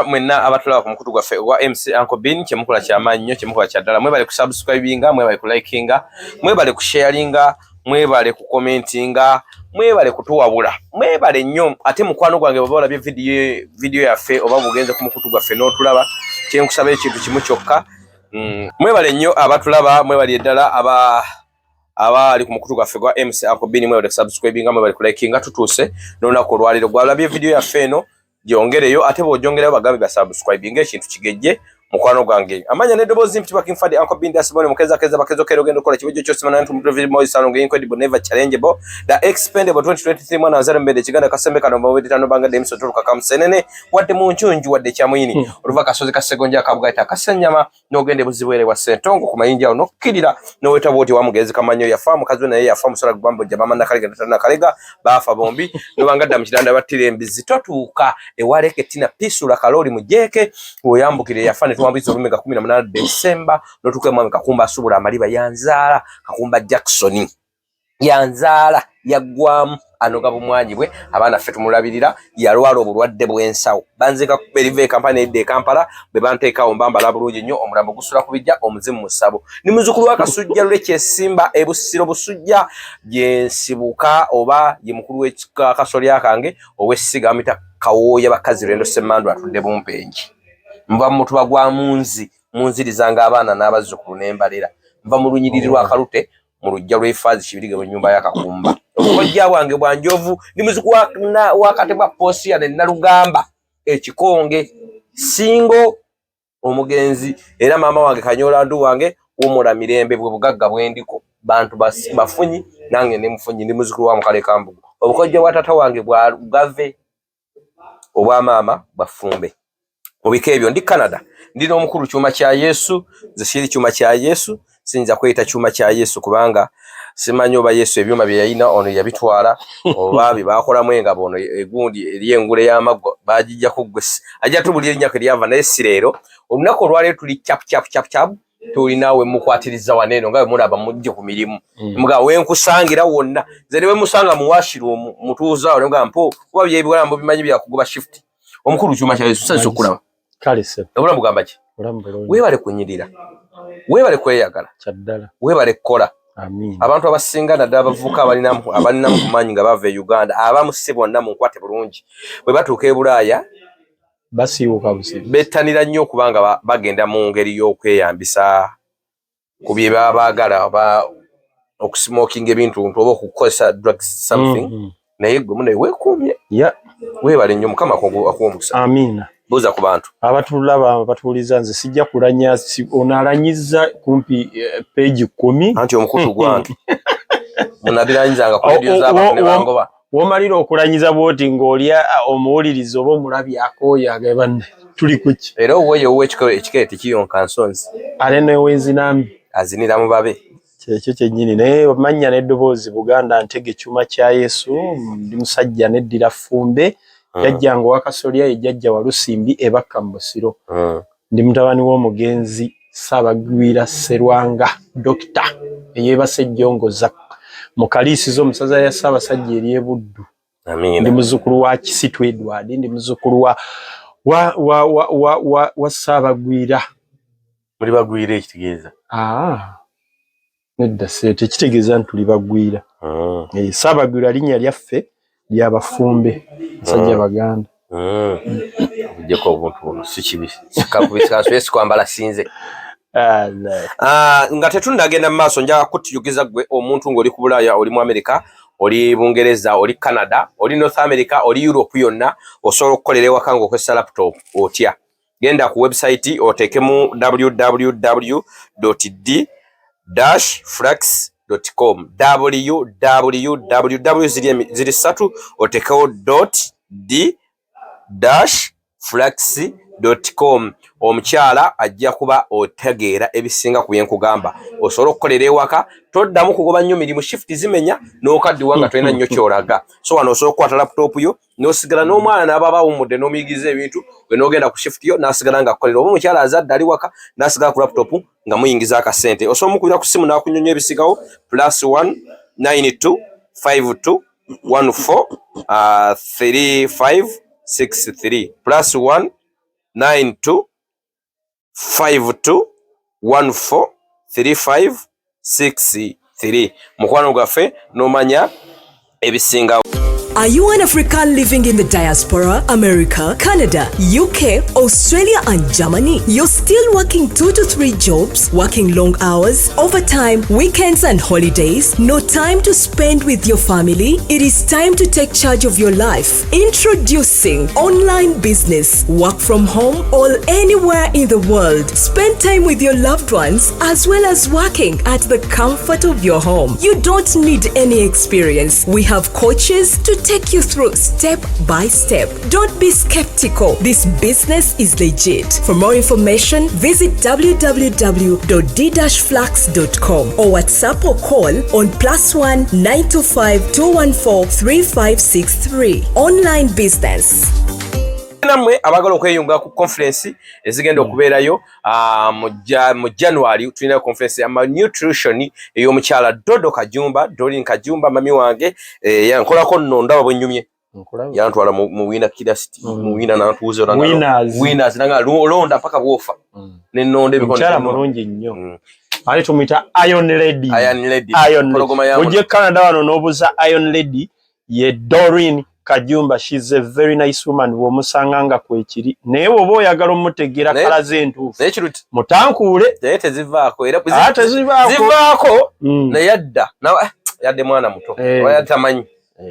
Mwenna abatulaba ku mukutu gwaffe ogwa MC Uncle Bean, kyemukola kyamaanyi nnyo, kyemukola kya ddala. Mwebale kusubscribinga, mwebale kulikinga, mwebale kusharinga, mwebale kukomentinga, mwebale kutuwabula, mwebale nnyo. Ate mukwano gwange, bw'oba olabye vidiyo yaffe oba bugenze ku mukutu gwaffe n'otulaba, kyenkusaba ekintu kimu kyokka. Mwebale nnyo abatulaba, mwebale ddala abaali ku mukutu gwaffe gwa MC Uncle Bean, mwebale kusubscribinga, mwebale kulikinga. Tutuuse n'olunaku olwaleero. Gwalabye vidiyo yaffe eno, gyongereyo, ate bw'ogyongerayo bagambe basubscribinga, ekintu kigejje. Mukwano gwange, amanya n'eddoboozi mpitibwa King Fadi Uncle Bean Dasibone mukeza keza bakezo kero ogenda okukola kibujjo kyose mana ntu Moise Salongo, incredible, never challengeable, the expendable 2023, mwana nzale mbede kiganda kasembe kano mawedi tano banga demso tuluka kamusenene wadde mu nchunju wadde kyamuyini oluva kasozi kasegonja kabugaita akasenyama n'ogenda ebuzibwere wa Sentongo ku mayinja awo n'okkirira n'oweta bwoti wa mugenzi Kamanyo yafa, mukazi we naye yafa, musola gubambo jja mama Nakalega Nakalega baafa bombi. Nobanga dda mu kiranda battira embizzi, totuuka ewaleke tina pisula kalooli mujeeke oyambukire yafa ne tuwambiza olumega 18 Desemba n'otuuka emwami Kakumba asubula amaliba, yanzaala Kakumba Jackson yanzaala, yaggwamu anoga bumwanyi bwe abaana ffe tumulabirira. Yalwala obulwadde bw'ensawo, banzika eriva e Kampala nedda e Kampala bwe banteekawo mbambala bulungi nnyo. Omulambo gusula ku bijja, omuzimu mu ssabo. Ni muzukulu wa Kasujja Lule Kyesimba e Busiro Busujja gyensibuka, oba ye mukulu w'ekasolya kange ow'essiga bamuyita Kawooya Bakazi Lwendo Ssemmandu atudde Bumpengi. Nva mu mutuba gwa Munzi, munzirizanga abaana n'abazzukulu n'embalera. Nva mu lunyiriri lwa Kalute mu luggya lw'Efaazi Kibirige mu nnyumba ya Kakumba. Obukojja bwange bwa Njovu. Ndi muzuku wa Katebwa Posiya ne Nalugamba ekikonge singo omugenzi, era maama wange Kanyolandu wange wumula mirembe. Bwe bugagga bwendiko, bantu bafunyi nange ndi mufunyi. Ndi muzukulu wa Mukale Kambugu. Obukojja bwa tata wange bwa Lugave, obwa maama bwa Ffumbe. Mu bika ebyo ndi Canada, ndi n'omukulu Kyuma kya Yesu. Nze siri Kyuma kya Yesu, siyinza kweyita Kyuma kya Yesu kubanga simanyi oba Yesu ebyuma bye yalina ono yabitwala oba bye baakolamu engabo ono egundi eri engule y'amaggwa bagijjako. Gwe ajja tubulira erinnya kwe lyava, naye si leero. Olunaku olwaleero tuli cap cap cap cap, tulina we mukwatiriza wano eno nga bwe mulaba mujje ku mirimu. Muga wenkusangira wonna, nze ne wemusanga mu washroom mutuuza awo ne mpo kuba byebiwala mbu bimanyi byakugoba shift. Omukulu Kyuma kya Yesu, sanyusa okulaba. Kale se. Obulamu bugamba ki? Bulamu bulungi. Weebale kunyirira, weebale kweyagala. Kyaddala. Weebale kukola. Amiina. Abantu abasinga naddala abavubuka abalinamu ku maanyi nga bava e Uganda, abamu si bonna, mu nkwate bulungi, bwe batuuka e Bulaaya basiiwuka busiiwusi. Bettanira nnyo okubanga bagenda mu ngeri y'okweyambisa ku bye baba baagala, oba okusmokinga ebintu ntu oba okukozesa drugs, something. Naye gwe munaye weekuumye. Weebale nnyo, Mukama akuwa omukisa. Amiina. Buuza ku bantu. Abatulaba batuwuliza, nze sijja kulanya, ono alanyiza kumpi peegi 10. Anti omukutu gwange munabiranyizanga ku rediyo z'abantu ne bangoba. Womalira okulanyiza bwoti ng'olya omuwuliriza oba omulabi akooye, agamba banne tuli kuki? Era owuwe owuwe ekikere tekiyonka nsonzi. Ate newenzinambi. Azinira mu babe. Kyekyo kyennyini. Naye mannya n'eddoboozi Buganda Ntege Kyuma kya Yesu. Ndi musajja neddira Ffumbe. Jjajjange owakasolya ye jjajja Walusimbi ebakka mu Busiro. Ndi mutabani w'omugenzi Ssaabagwira Serwanga Dokita eyeebase ejjongoza mu Kaliisizo mu ssaza lya Ssaabasajja ery'e Buddu. Ndi Amiina. muzzukulu wa Kisitu Edward, ndi muzzukulu wa Ssaabagwira. Muli bagwira ekitegeeza? Aa, nedda, se tekitegeeza nti tuli bagwira. Ssaabagwira linnya lyaffe lyabafumbe basajja Baganda. Ojjeko obuntu buno si kibi, sikansule sikwambala sinze. Ah, no. Ah, nga tetunnagenda mu maaso, njaga kutuyugiza ggwe omuntu ng'oli ku Bulaaya, oli mu America, oli Bungereza, oli Canada, oli North America, oli Europe yonna, osobola okukolera ewaka ng'okozesa laptop. Otya? Genda ku website oteekemu www d flax com, www ziri ssatu, oteekewo .d-flax.com. Omukyala ajja kuba otegeera ebisinga ku byenkugamba. Osobola okukolera ewaka, toddamu kugoba nnyo mirimu, shift zimenya n'okaddiwa nga tolina nnyo kyolaga. So wano osobola okukwata laptop yo n'osigala n'omwana n'aba bawummudde n'omuyigiriza ebintu, we n'ogenda ku shift yo n'asigala nga akolera, oba omukyala azadde ali waka n'asigala ku laptop nga muyingiza akasente. Osobola omukubira ku simu n'akunyonya ebisigawo, +1 92 52 14 35 63, +1. 92 52 14 35 63. Mukwano gwaffe n'omanya ebisingawo. Are you an African living in the diaspora, America, Canada, UK, Australia, and Germany? You're still working 2 to 3 jobs, working long hours, overtime, weekends, and holidays? No time to spend with your family? It is time to take charge of your life. Introducing online business. Work from home or anywhere in the world. Spend time with your loved ones as well as working at the comfort of your home. You don't need any experience. We have coaches to take you through step by step. Don't be skeptical. This business is legit. For more information, visit www.d-flax.com or WhatsApp or call on +1 925 214 3563. Online business. Nammwe abaagala okweyunga ku conference ezigenda okubeerayo mu January, tulina conference ya malnutrition ey'omukyala Dodo Kajumba, Dorin Kajumba, mami wange, yankolako nno, ndaba bwe nnyumye. Yantwala mu wina kirasiti, mu wina nantuuza. Winners. Winners nanga londa paka bwofa nenonda. Mukyala mulungi nnyo, ate tumuyita Iron Lady. Iron Lady. Iron Pologoma ya Ojje Canada wano n'obuuza Iron Lady, ye Doreen Kajumba. She's a very nice woman bw'omusanga nga kwekiri, naye bw'oba oyagala omutegeera kala z'entuufu, naye kiruti mutankuule. Naye tezivaako era. Ah, tezivaako. Zivaako naye adda yadde mwana muto. Oba tamanyi.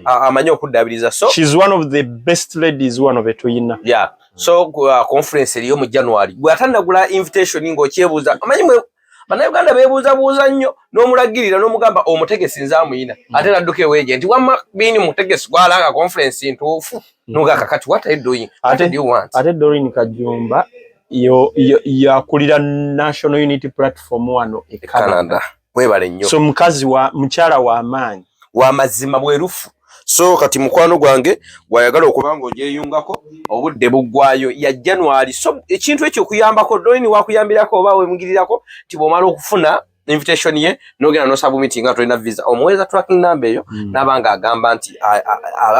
Amanyi okuddabiriza, so She's one of the best ladies wano be tuyina. Yeah, so conference eriyo mu January. Gwe atanagula invitation ng'okyebuuza, amanyi mwe Bannayuganda beebuuzabuuza nnyo, n'omulagirira n'omugamba omutegesi nze amuyina, ate nadduka eweje nti wamma Bini mutegesi gwalanga conference ntuufu, nuga kakati, what are you doing? What do you want? Ate Doreen Kajumba yo yakulira National Unity Platform wano e Canada. Canada, webale nnyo. So mukazi wa mukyala wa maanyi. Wa mazima bwerufu. So kati mukwano gwange gwayagala okuba nga ogyeyungako, obudde buggwayo ya January. So ekintu ekyo okuyambako Doreen wakuyambirako oba wemugirirako nti bw'omala okufuna invitation ye n'ogenda n'osubmit nga tolina visa, omuweereza tracking number eyo, n'aba nga agamba nti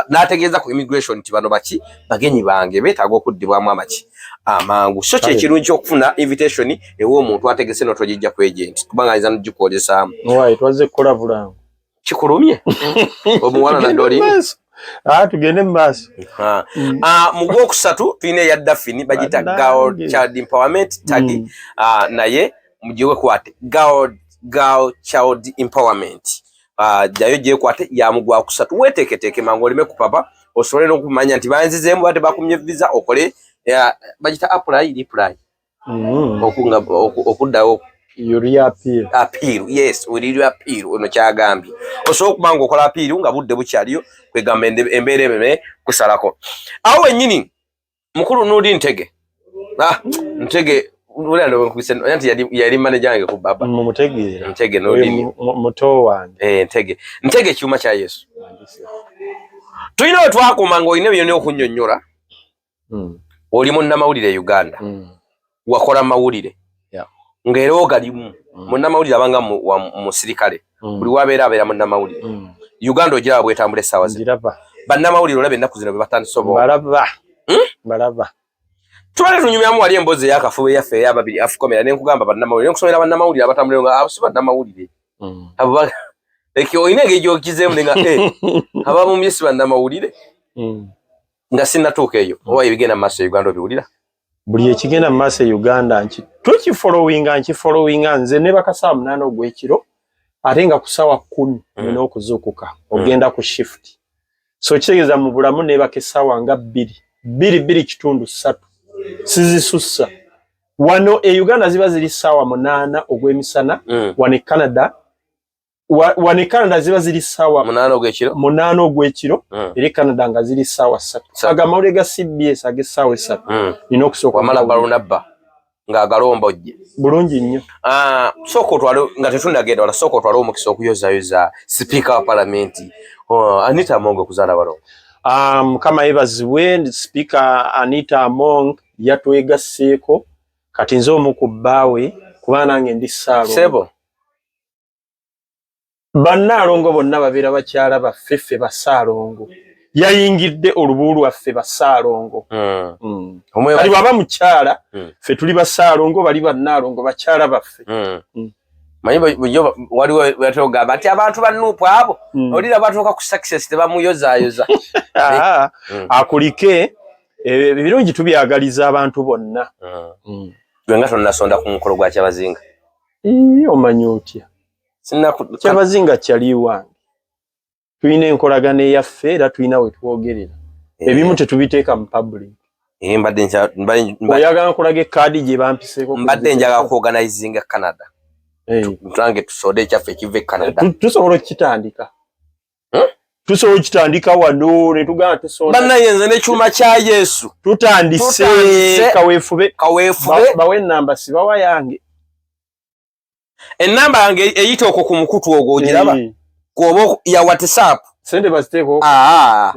n'ategeeza ku immigration nti bano baki bagenyi bange beetaaga okuddibwamu amaki amangu. So kyekirungi okufuna invitation ew'omuntu ategese n'otogijja ku agent, kubanga ayinza n'ogikwolesaamu. Why twazze kukola bulango? Kikulumye omuwala na Doreen? Ah, tugende mu maaso. Ah. Ah, mu gwokusatu tulina eya Dafini, bagita Bannange. Girl Child Empowerment Tagi. Ah, naye mugiwekwate, Girl Child Empowerment. Ah, jayo gyekwate ya mu gwakusatu, weteeketeeke mangu oleme kupapa, osobole n'okumanya nti banzizeemu ba tebakumye visa, okole bagita apply, reply, okuddawo. Yuri appeal. Appeal, yes, oliri appeal ono kyagambye osobola okuba nga okola appeal nga budde bukyaliyo, kwegamba embeera ememe kusalako awo wennyini. Mukulu Nudi Ntege, ah, Ntege nti yali manager wange ku baba. Mumutegeera. Ntege Oyo Nudini. Muto wange. Eh, Ntege kyuma kya Yesu. Tulina we twakoma ng'olina byonna okunnyonnyola. Oli munnamawulire e Uganda. Wakola mawulire ng'era ogalimu. Munnamawulire abanga musirikale, buli wabeera abeera munnamawulire. Uganda ogiraba bwetambula essaawa zino? Ngiraba. Bannamawulire olaba ennaku zino bwe batandise obwongo? Balaba. Balaba. Tubale tunyumyamu wali emboozi eyakafuba eyaffe eyababiri afukomera, nenkugamba bannamawulire, nenkusomera bannamawulire abatambulira nga abo si bannamawulire. Abo like olina engeri gyokizeemu nenga eh, abamumye si bannamawulire. Nga sinnatuuka eyo, oba ebigenda mu maaso e Uganda obiwulira? Buli ekigenda mu maaso e Uganda nki tukifollowinga, nkifollowinga. Nze ne bakasaawa 8 ogw'ekiro, ate nga ku ssaawa 10 nina okuzuukuka ogenda ku shift, so kitegeeza mu bulamu neebaka essaawa nga 2, 2, 2.5, 3, sizisussa. Wano e Uganda ziba ziri ssaawa 8 ogw'emisana. Wano e Canada wano e Canada ziba ziri ssaawa 8 ogw'ekiro. 8 ogw'ekiro. Eri Canada nga ziri ssaawa 3. 3. Ago amawulire ga CBS ag'essaawa 3 nina okusooka Wamala okugawulira. balunabba ng'agalomba ojje. Bulungi nnyo. Ah, sooka otwale, nga tetunnagenda wala, sooka otwale omukisa okuyozayoza sipiika wa palamenti, oh, Anita Among, okuzaala balongo. Ah, Mukama yeebazibwe, Sipiika Anita Among yatwegasseeko. Kati nze omu ku bbaawe, kuba nange ndi Ssaalongo. Sebo. Bannaalongo bonna babeera bakyala baffe, ffe Bassaalongo. Yayingidde olubu lwaffe Basaalongo. Kati bw'aba mukyala, ffe tuli Basaalongo, bali Bannaalongo bakyala baffe. Manyi bulijjo waliwo wetera okugamba nti abantu ba NUP abo olira batuuka ku success tebamuyozaayoza. Akulike, ebirungi tubyagaliza abantu bonna. Gwe nga tonnasonda ku mukolo gwa Kyabazinga? Ii, omanyi otya? Kyabazinga kyali wange, tulina enkolagano eyaffe era tulina we twogerera. Ebimu tetubiteeka mu public. Mbadde Oyagala nkulaga ekaadi gye bampiseeko? Mbadde njagala ku organizinga Canada. Tulange tusode ekyaffe ekiva e Canada. Tusobola okukitandika. Tusobola okukitandika wano ne tugamba tusonda. Bannaye, nze n'ekyuma kya Yesu. Tutandise. Tutandise. Kaweefube. Kaweefube. Bawe enamba, sibawa yange. Enamba yange eyita okwo ku mukutu ogwo ogiraba. Kwoba ya WhatsApp. Sente baziteeko. Aa,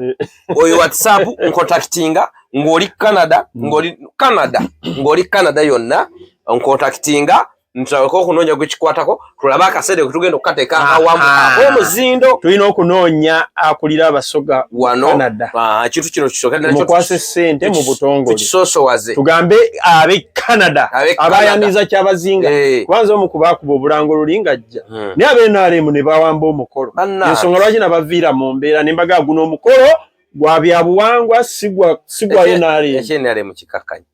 oyo WhatsApp ncontactinga ng'oli Canada, ng'oli Canada, ng'oli Canada yonna ncontactinga, ntulabeko okunoonya gwekikwatako, tulabe akaseera kwe tugenda okukateeka awamu ak'omuzindo. Tulina okunoonya akulira Abasoga mu wano Canada. Ekintu kino kisooke ddala Mukwase ssente mu butongole. Tukisoosowaze. Tugambe abe Canada Abe Canada. abayaniza Kyabazinga. Kubanza omu kubaakuba obulango luli ng'ajja, naye ab'NRM ne bawamba omukolo. Bannange. Ensonga lwaki nabaviira mu mbeera ne mbagaa, guno omukolo gwa byabuwangwa, si gwa NRM. Ekye NRM kikakkanye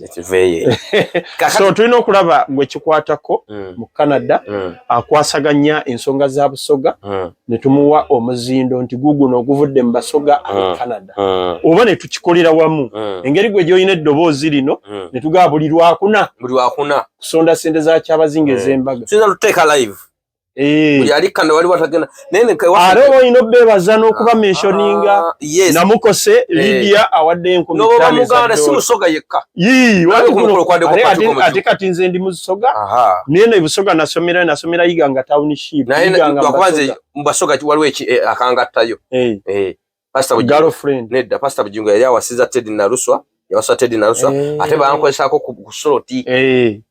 ekiveeyo. So tulina okulaba gwe kikwatako mu Canada akwasaganya ensonga za Busoga, ne tumuwa omuzindo nti guguno oguvudde mu Basoga abe Canada, oba ne tukikolera wamu engeri gwe gy'olina eddoboozi lino, ne tugaba buli Lwakuna Buli Lwakuna. kusonda sente za Kyabazinga ez'embaga. Tuyinza tuteeka live. Buli ali Canada, waliwo atagenda naye ate oba olina obbeebaza n'okuba mentioninga. Ah, yes. Namukose Lydia awadde enkumi Noba ttaano eza Muganda, si dola. Musoga yekka. Yii, Nawe wali ku mukolo kuno. kwaddeko Patrick Omuju. Ate kati nze ndi Musoga, naye ne Busoga nasomera Iganga Township. Naye Iganga lwakuba nze Basoga. mu Basoga waliwo akangattayo. Pastor Bugingo. Girlfriend. Nedda, Pastor Bugingo yali awasiza Teddy Naluswa, yawasa Teddy Naluswa, ate bankozesaako ku soloti.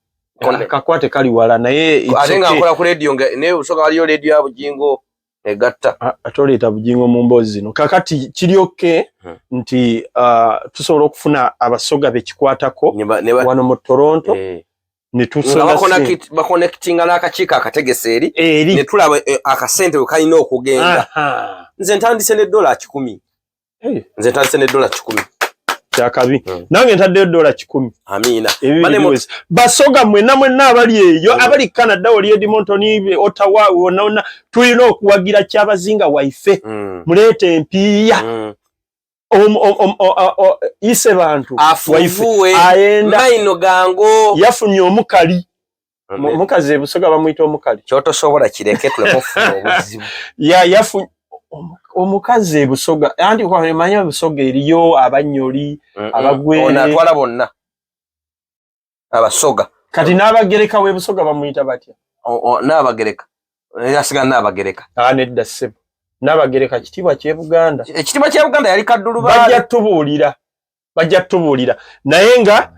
Akakwate kali wala, naye it's Ate nga okay. nkola ku radio nga naye Busoga waliyo radio ya Bugingo egatta. Atoleeta Bugingo mu mboozi zino. Kakati kiri okay nti tusobola okufuna Abasoga bekikwatako wano mu Toronto ne Nga tusonda sente. Baconnectinga n'akakiiko akategese eri eri ne tulaba akasente we kalina okugenda. Nze ntandise ne $100. Nze ntandise ne $100. Kyakabi. Nange ntaddeyo $100. Amiina. Ebibi Bane biweze. Basoga mwenna mwenna abali eyo, abali Canada, oli Edmonton, Ottawa, wonna wonna, tulina okuwagira Kyabazinga waife. Muleete empiiya. Ise bantu waife Afuuwe ayenda maino gango. Yafunye omukali. Omukazi e Busoga bamuyita omukali. Kyotosobola kireke, tuleme okufuna obuzibu. Ya yafunye omukazi e Busoga, anti manyi Busoga eriyo Abanyoli, Abagwere. Ono atwala bonna Abasoga. Kati n'Abagereka w'e Busoga bamuyita batya? N'Abagereka asigala N'Abagereka. Ah, nedda ssebo, N'Abagereka kitiibwa ky'e Buganda. Ekitiibwa kya Buganda yali Kaddulubaale. Bajja tubuulira, naye nga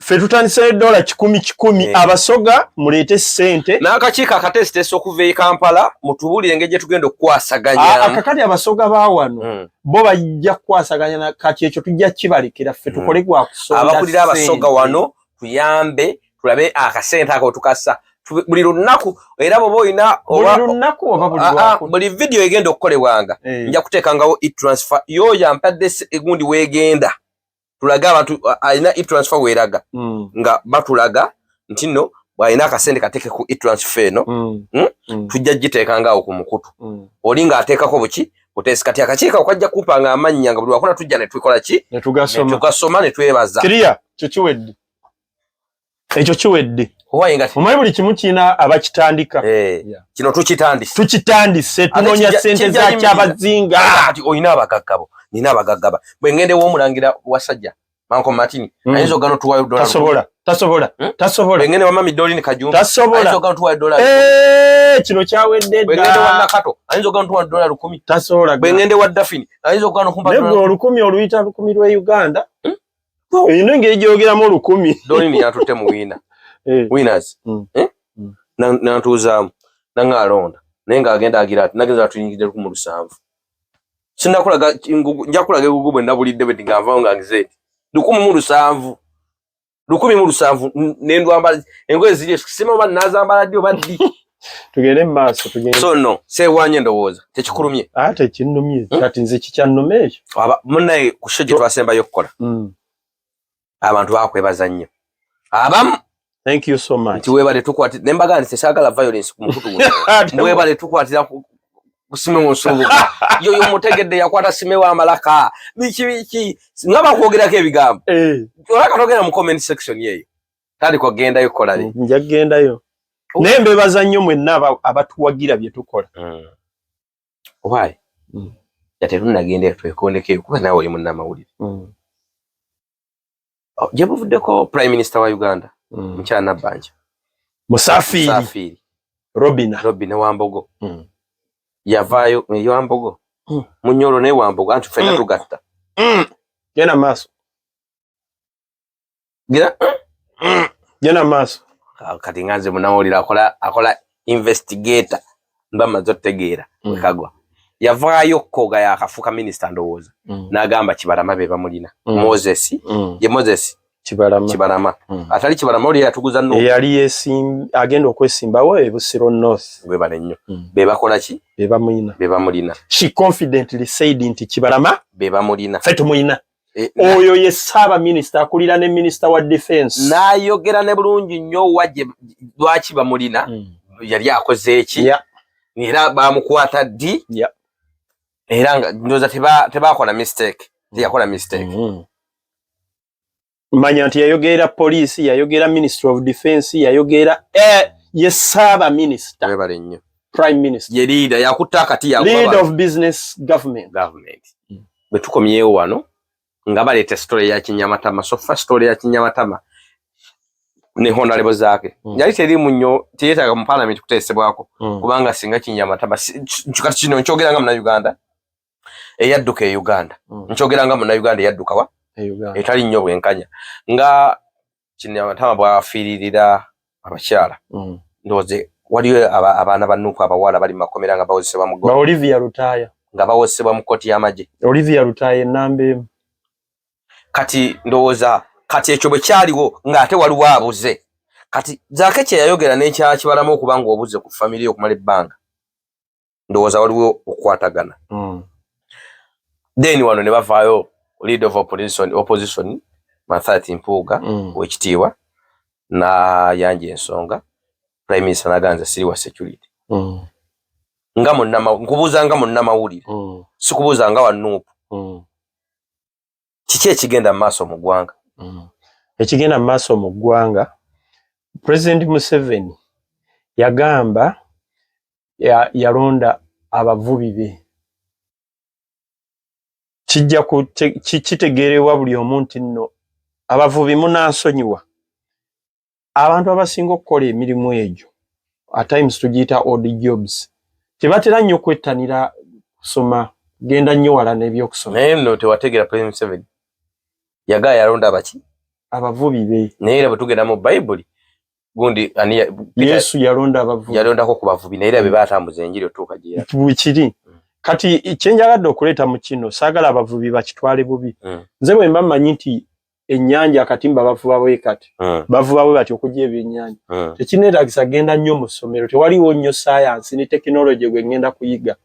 ffe tutandise $100 100. Abasoga muleete ssente. N'akakiiko akateesiteesi okuva e Kampala, mutubuulire engeri gye tugenda okukwasaganya. Akakati abasoga ba wano bo bajja kukwasaganya kati ekyo tujja kibalekera, ffe tukole gwa kusonda Abakulira Abasoga ssente. wano, tuyambe tulabe akasente ako tukassa buli lunaku, era bwoba olina Buli lunaku oba buli Lwakuna? Buli vidiyo egenda okukolebwanga nja kuteekangawo e-transfer yoyo ampadde egundi weegenda, tulage abantu alina e-transfer weeraga nga batulaga nti nno bw'alina akasente kateeke ku e-transfer eno. Tujja giteekangaawo ku mukutu. Oli ng'ateekako buki buteesi. Kati akakiiko kajja kumpanga amannya nga buli Lwakuna tujja ne tukola ki? Ne tugasoma. Ne tugasoma ne twebaza. Kiriya kyo kiwedde, ekyo kiwedde. Owaye nga Omanyi buli kimu kirina abakitandika. Kino tukitandise. Tukitandise, tunoonya Ate ssente kijja za yimirira. Kyabazinga. Kati olina abagaggabo, nina abagaggaba, bwe ngende w'omulangira wasajja Manko Martin, ayinza ogana otuwayo dola? Tasobola, tasobola, tasobola. Bwe ngende wa Mami Dolin Kajumba, Tasobola. ayinza ogana otuwayo $1? Kino kyawedde Bwe ngende wa dda. Nakato, ayinza ogana otuwa $10? Tasobola. Bwe ngende wa Dafini, ayinza ogana okumpa Naye gwe dola? 1000 oluyita 1000 lwe Uganda? Erina engeri gyogeramu 1000. Dolin yantutte mu wiina winners. Nantuuzaamu nanga alonda, naye ng'agenda agira ati nagenza atuyingidde 17,000. Sinakulaga nja kulaga egugu bwe nabulidde bwe nga nvaawo nga ngize nti 1700, 1700 nendwambala engoye ziri sima oba nazambala ddi oba ddi. Tugende mu maaso, tugende. So no seewanye, ndowooza tekikulumye. Ate tekinnumye. Kati nze kikyannuma ekyo? Munnaye, ku show gye twasembayo okukola, abantu bakwebaza nnyo abamu. Thank you so much. Nti webale tukwatira, ne mbagamba nti tesaagala violence ku mukutu guno. Mwebale tukwatira ku Simeo Nsubuga, yoyo mutegedde yakwata Simeo amalaka, biki biki, nga bakwogerako ebigambo. Olaka togenda mu comment section yeyo, tandika ogendayo kukola. Nja kugendayo, naye mbebaza nnyo mwenna abatuwagira bye tukola. Why? Yatetunagenda twekondeko, kuba naawe oli munnamawulire. Oh, gye buvuddeko prime minister wa Uganda, mukyala Nabbanja Musafiiri. Musafiiri. Robina. Robina Wambogo. Yavaayo Wambogo. Munyoro naye Wambogo, anti ffenna tugatta. Genda maaso. Gira. Genda maaso. Kati nga nze munnamawulire akola investigator, mba maze otutegeera wekagwa. Yavaayo koga yakafuuka minisita, ndowooza n'agamba Kibalama be bamulina. Moses. Ye Moses. Kibalama. Kibalama. Atali Kibalama oli yatuguza no. Eyali agenda okwesimbawo e Busiro North. Webale nnyo. Be bakola ki? Be bamulina. Be bamulina. She confidently said nti Kibalama be bamulina. Ffe tumulina. Oyo ye ssaaba minisita akulira ne minisita wa defense. N'ayogera ne bulungi nnyo wa gye lwaki bamulina, yali akoze eki, era bamukwata ddi. Era nga ndowooza tebakola mistake, teyakola mistake. Manya nti yayogera poliisi, yayogera ministry of defense, yayogera ye ssaaba minisita. Webale nnyo. Prime minister. Ye leader yakutta akati. Lead of business government. Government. Bwe tukomyewo wano nga baleeta story ya Kinyamatama. So fa story ya Kinyamatama ne honorable Zaake yali terimu nnyo, teyeetaaga mu parliament kuteesebwako, kubanga singa Kinyamatama kati kino nkyogera nga munnayuganda eyadduka e Uganda, nkyogera nga munnayuganda eyadduka wa E Uganda. Etali nnyo bwenkanya nga Kinyamatama bw'afiiririra abakyala. Ndowooza waliyo abaana ba Nuupu abawala bali mu makomera nga bawozesebwa mu Ba Olivia Lutaaya. Nga bawozesebwa mu kkooti y'amagye. Olivia Lutaaya enamba 1. Kati ndowooza kati ekyo bwe kyaliwo ng'ate waliwo abuze, kati Zaake kye yayogera n'ekyakibalamu okuba ng'obuze ku famire okumala ebbanga, ndowooza waliwo okukwatagana. Then wano ne bavaayo leader of opposition Mathias Mpuuga, wekitiibwa, n'ayanja ensonga, prime minister n'aganza siri wa security. Nga munnama, nkubuuza nga munnamawulire, sikubuuza nga wa Nuupu, kiki ekigenda mu maaso mu ggwanga? Ekigenda mu maaso mu ggwanga, President Museveni yagamba yalonda abavubi be. Kijja kitegeerebwa buli omu nti nno abavubi munansonyiwa, abantu abasinga okukola emirimu egyo, at times tugiyita odd jobs, tebatera nnyo kwettanira kusoma, genda nnyo wala n'ebyokusoma. Naye nno tewategeera, President Museveni yagaa yalonda abaki? Abavubi be. Naye era bwe tugenda mu Bayibuli, gundi ani Yesu yalonda abavubi. Yalondako ku bavubi, naye era be batambuza enjiri otuuka gyera. Bwekiri. Kati kyenjagadde okuleeta mu kino, saagala abavubi bakitwale bubi. Nze bwe mba mmanyi nti ennyanja akatimba bavuba bwe kati, bavuba bwe bati okujja ebyennyanja, tekineetagisa genda nnyo mu ssomero, tewaliwo nnyo science ne tekinologi gwe ngenda kuyiga.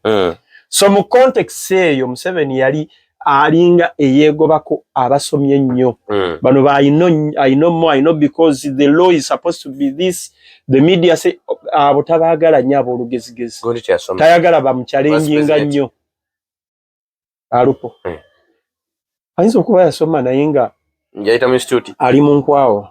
So mu context eyo, Museveni yali alinga eyeegobako abasomye ennyo. Bano ba I know more, I know because the law is supposed to be this, the media say, abo tabaagala nnyo aboolugezigezi. Gundi teyasoma. Tayagala bamuchallenginga Vice nnyo. Alupo ayinza okuba yasoma naye nga yayita mu institute. Ali mu nkwawo.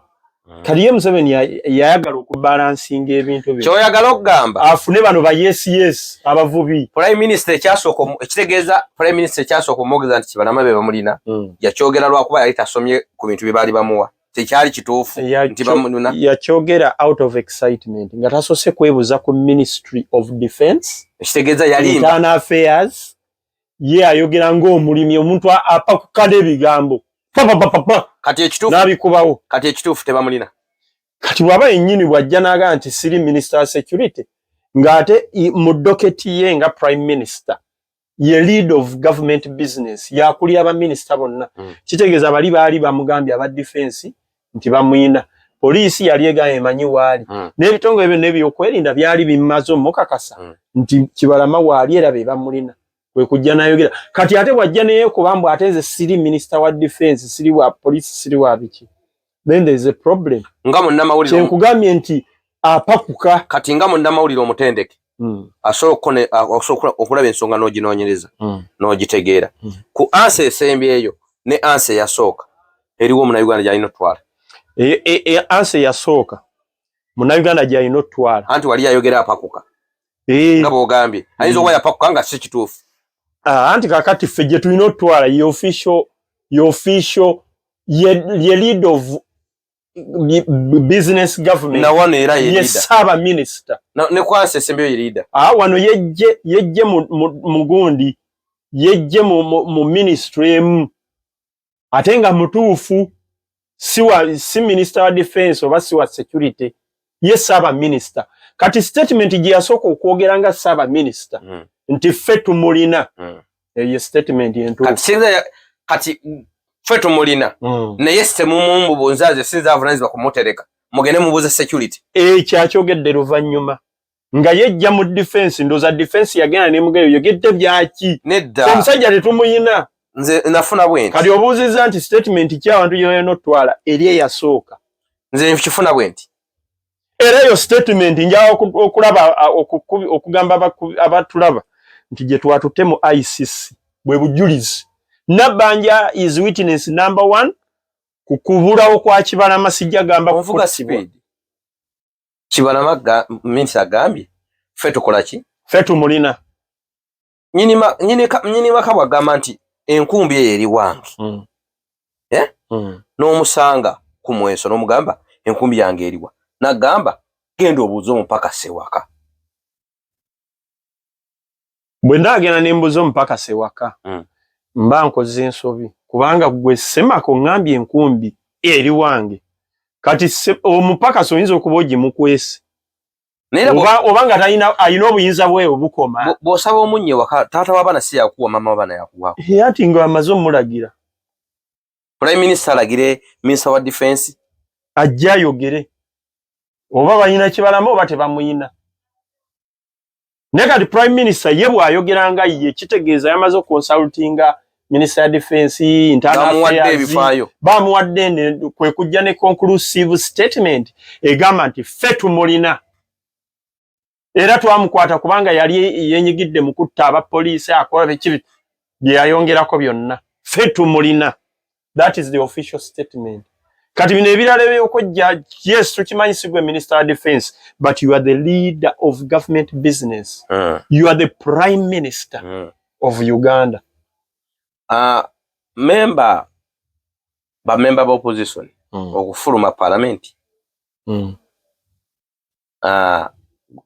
Kati ye Museveni yayagala okubalansinga ebintu bino. Kyoyagala okugamba, afune bano ba yes abavubi. Prime minister ekyasooka ekitegeeza prime minister ekyasooka omwogeza nti Kibalama be bamulina, yakyogera lwakuba yali tasomye ku bintu bye baali bamuwa, tekyali kituufu nti bamununa. Yakyogera out of excitement nga tasoose kwebuuza ku Ministry of Defense, Ekitegeeza yalimba. Internal Affairs. Ye ayogera ng'omulimi, omuntu apakuka n'ebigambo papapapapa. Kati ekituufu N'abikubawo. Kati ekituufu tebamulina. Kati bw'aba yennyini bw'ajja n'agamba nti siri minister wa security, ng'ate mu docket ye nga prime minister. Ye lead of government business, yakulira baminisita bonna. Kitegeeza bali baali bamugambye aba defense nti bamwina, poliisi yali egambye emanyi waali, n'ebitongole byonna ebyokwerinda byali bimaze omukakasa nti Kibalama waali era be bamulina. Kwe kujja nayogera. Kati ate bwajja neyeekuba mbu ate nze siri minisita wa defense, siri wa poliisi, siri wa biki, then there is a problem. Nga munnamawulire, Kyenkugambye nti apakuka. Kati nga munnamawulire omutendeke, asobola okulaba ensonga n'oginoonyereza n'ogitegeera, ku answer esembyeyo ne answer eyasooka, eriwo omunauganda gyalina otwala? Answer eyasooka munauganda gyalina otwala. Anti wali yayogera apakuka, nga bwogambye ayinza okuba yapakuka nga si kituufu. Anti kakati ffe gye tulina otwala ye official, ye lead of business government. Nawano era ye saaba minister. Ne ku answer esembyeyo ye leader. Wano yejje mugundi, yejje mu ministry emu, ate nga mutuufu si minister wa defense oba si wa security, ye saaba minister. Kati statement gye yasooka okwogera nga saaba minister nti ffe tumulina, eyo statement entuufu. Kati ffe tumulina, naye semumumbubuuza, sinza avunanyizibwa kumutereka, mugende mubuuze security. Ekyo akyogedde luvannyuma nga yejja mu defense. Ndooza defense yagenda nemugayo, yogedde byaki? Nedda. Omusajja tetumuyina. Nze nafuna bwenti. Kati obuuzizza nti statement ki abantu gy'olina otwala, eri eyasooka. Nze nkifuna bwenti. Era eyo statement njagala okulaba okugamba abatulaba nti gye twatutte mu ICC bwe bujulizi. Nabbanja is witness number one ku kubulawo kwa Kibalama. Sijja gamba Onvuga speed. Kibalama minisita agambye ffe tukola ki? Ffe tumulina. Nyini maka bwagamba nti enkumbi eyo eri wange, Eh? N'omusanga ku mweso n'omugamba enkumbi yange eriwa, nagamba genda obuuze omupakasi ewaka. Bwe ndaagenda ne mbuuza omupakasi ewaka, mba nkoze ensobi, kubanga gwe Semako ŋŋambye enkumbi eri wange. Kati omupakasi oyinza okuba ogimukwese oba nga talina, alina obuyinza bwe obukoma. Bw'osaba omunnyo ewaka, taata w'abaana si yakuwa, maama w'abaana yakuwa. Ati nga amaze omulagira. Prime minister alagire minister wa defense ajja ayogere oba balina Kibalama oba tebamuyina. Naye kati prime minister ye bw'ayogera nga ye, kitegeeza yamaze okonsultinga minister ya defense, internal affairs, bamuwadde, kwe kujja ne conclusive statement egamba nti ffe tumulina era twamukwata kubanga yali yenyigidde mu kutta abapoliisi, akola biki bye yayongerako byonna. Ffe tumulina, that is the official statement. Kati bino ebirala ebyokojja, yes, tukimanyi si gwe minister wa defense, but you are the leader of government business. You are the prime minister of Uganda. Member ba member ba opposition okufuluma parliament,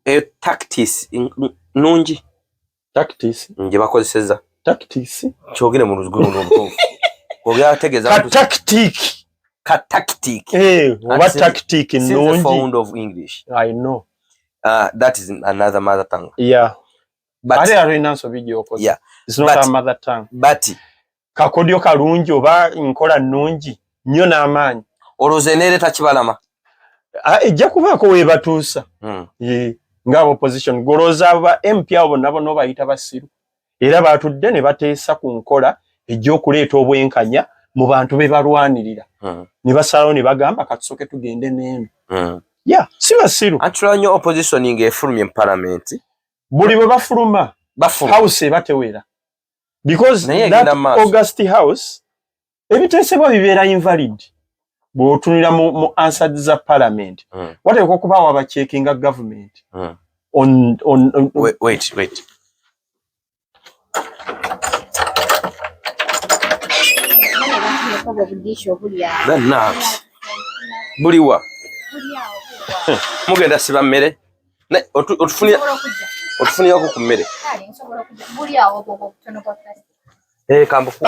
eyo tactics nungi? Tactics nje bakozeseza. Tactics? Kyogere mu luzungu olutuufu ogyategeeza. Ka tactic. Ka tactic. Eh, oba tactic nungi. Fond of English. I know. That is another mother tongue. Yeah, but ate alina nsobi gy'okoze. It's not a mother tongue. But kakodyo kalungi oba nkola nnungi nnyo n'amaanyi. Olowooza eneereeta Kibalama? Ejja kubaako weebatuusa. Nga opposition golooza aba MP abo bonna bonna obayita basiru, era batudde ne bateesa ku nkola ejja okuleeta obwenkanya mu bantu be balwanirira, ne basalawo ne bagamba katusooke tugende n'eno. Ya, si basiru. Anti tulaba nnyo opposition ng'efulumye mu palamenti. Buli bwe bafuluma, house eba tewera, because that august house ebiteesebwa bibeera invalid. Bw'otunulira mu answers za parliament, wateekwa okubaawo abacheckinga government on Wait, wait, wait. Bannange, buliwa mugenda siba mmere? Otufunirako ku mmere? Eh, kambuku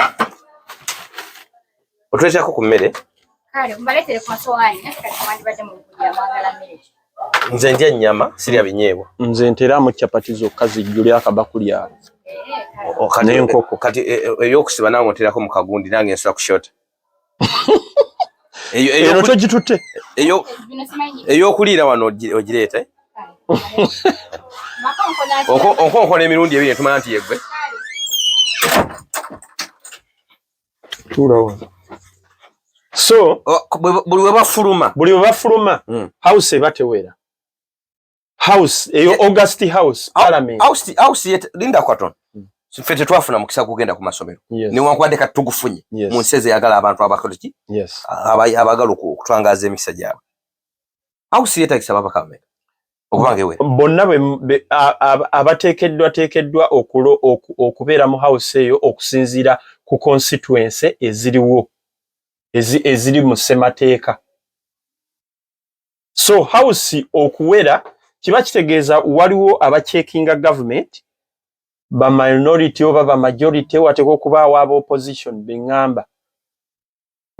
otuleeterako ku mmere. Nze ndya ennyama, sirya binyeebwa. Nze nteramu capati zokka zijjule akabakuli ako. N'enkoko. Kati ey'okusiba nange onterako mu kagundi, nange nsula ku shota. Eno togitutte. Ey'okuliira wano ogireeta, eh? Onkonkona emirundi ebiri netumanya nti yeggwe. Tuula wano. So buli we bafuluma, buli we bafuluma, house eba tewera. House eyo, august house, parliament. House linda katono. Ffe tetwafuna mukisa kugenda ku masomero, newankubadde kati tugufunye mu nsi ezeyagala abantu abakoleki, abaagala okutwangaza emikisa gyabwe. House yeetagisa ababaka bameka okuba nga ewera? Bonna abateekeddwa teekeddwa okubeera mu house eyo okusinziira ku constituency eziriwo, eziri mu ssemateeka. So house okuwera kiba kitegeeza waliwo abacheckinga government, ba minority oba ba majority, wateekwa okubaawo aba opposition. Beŋŋamba,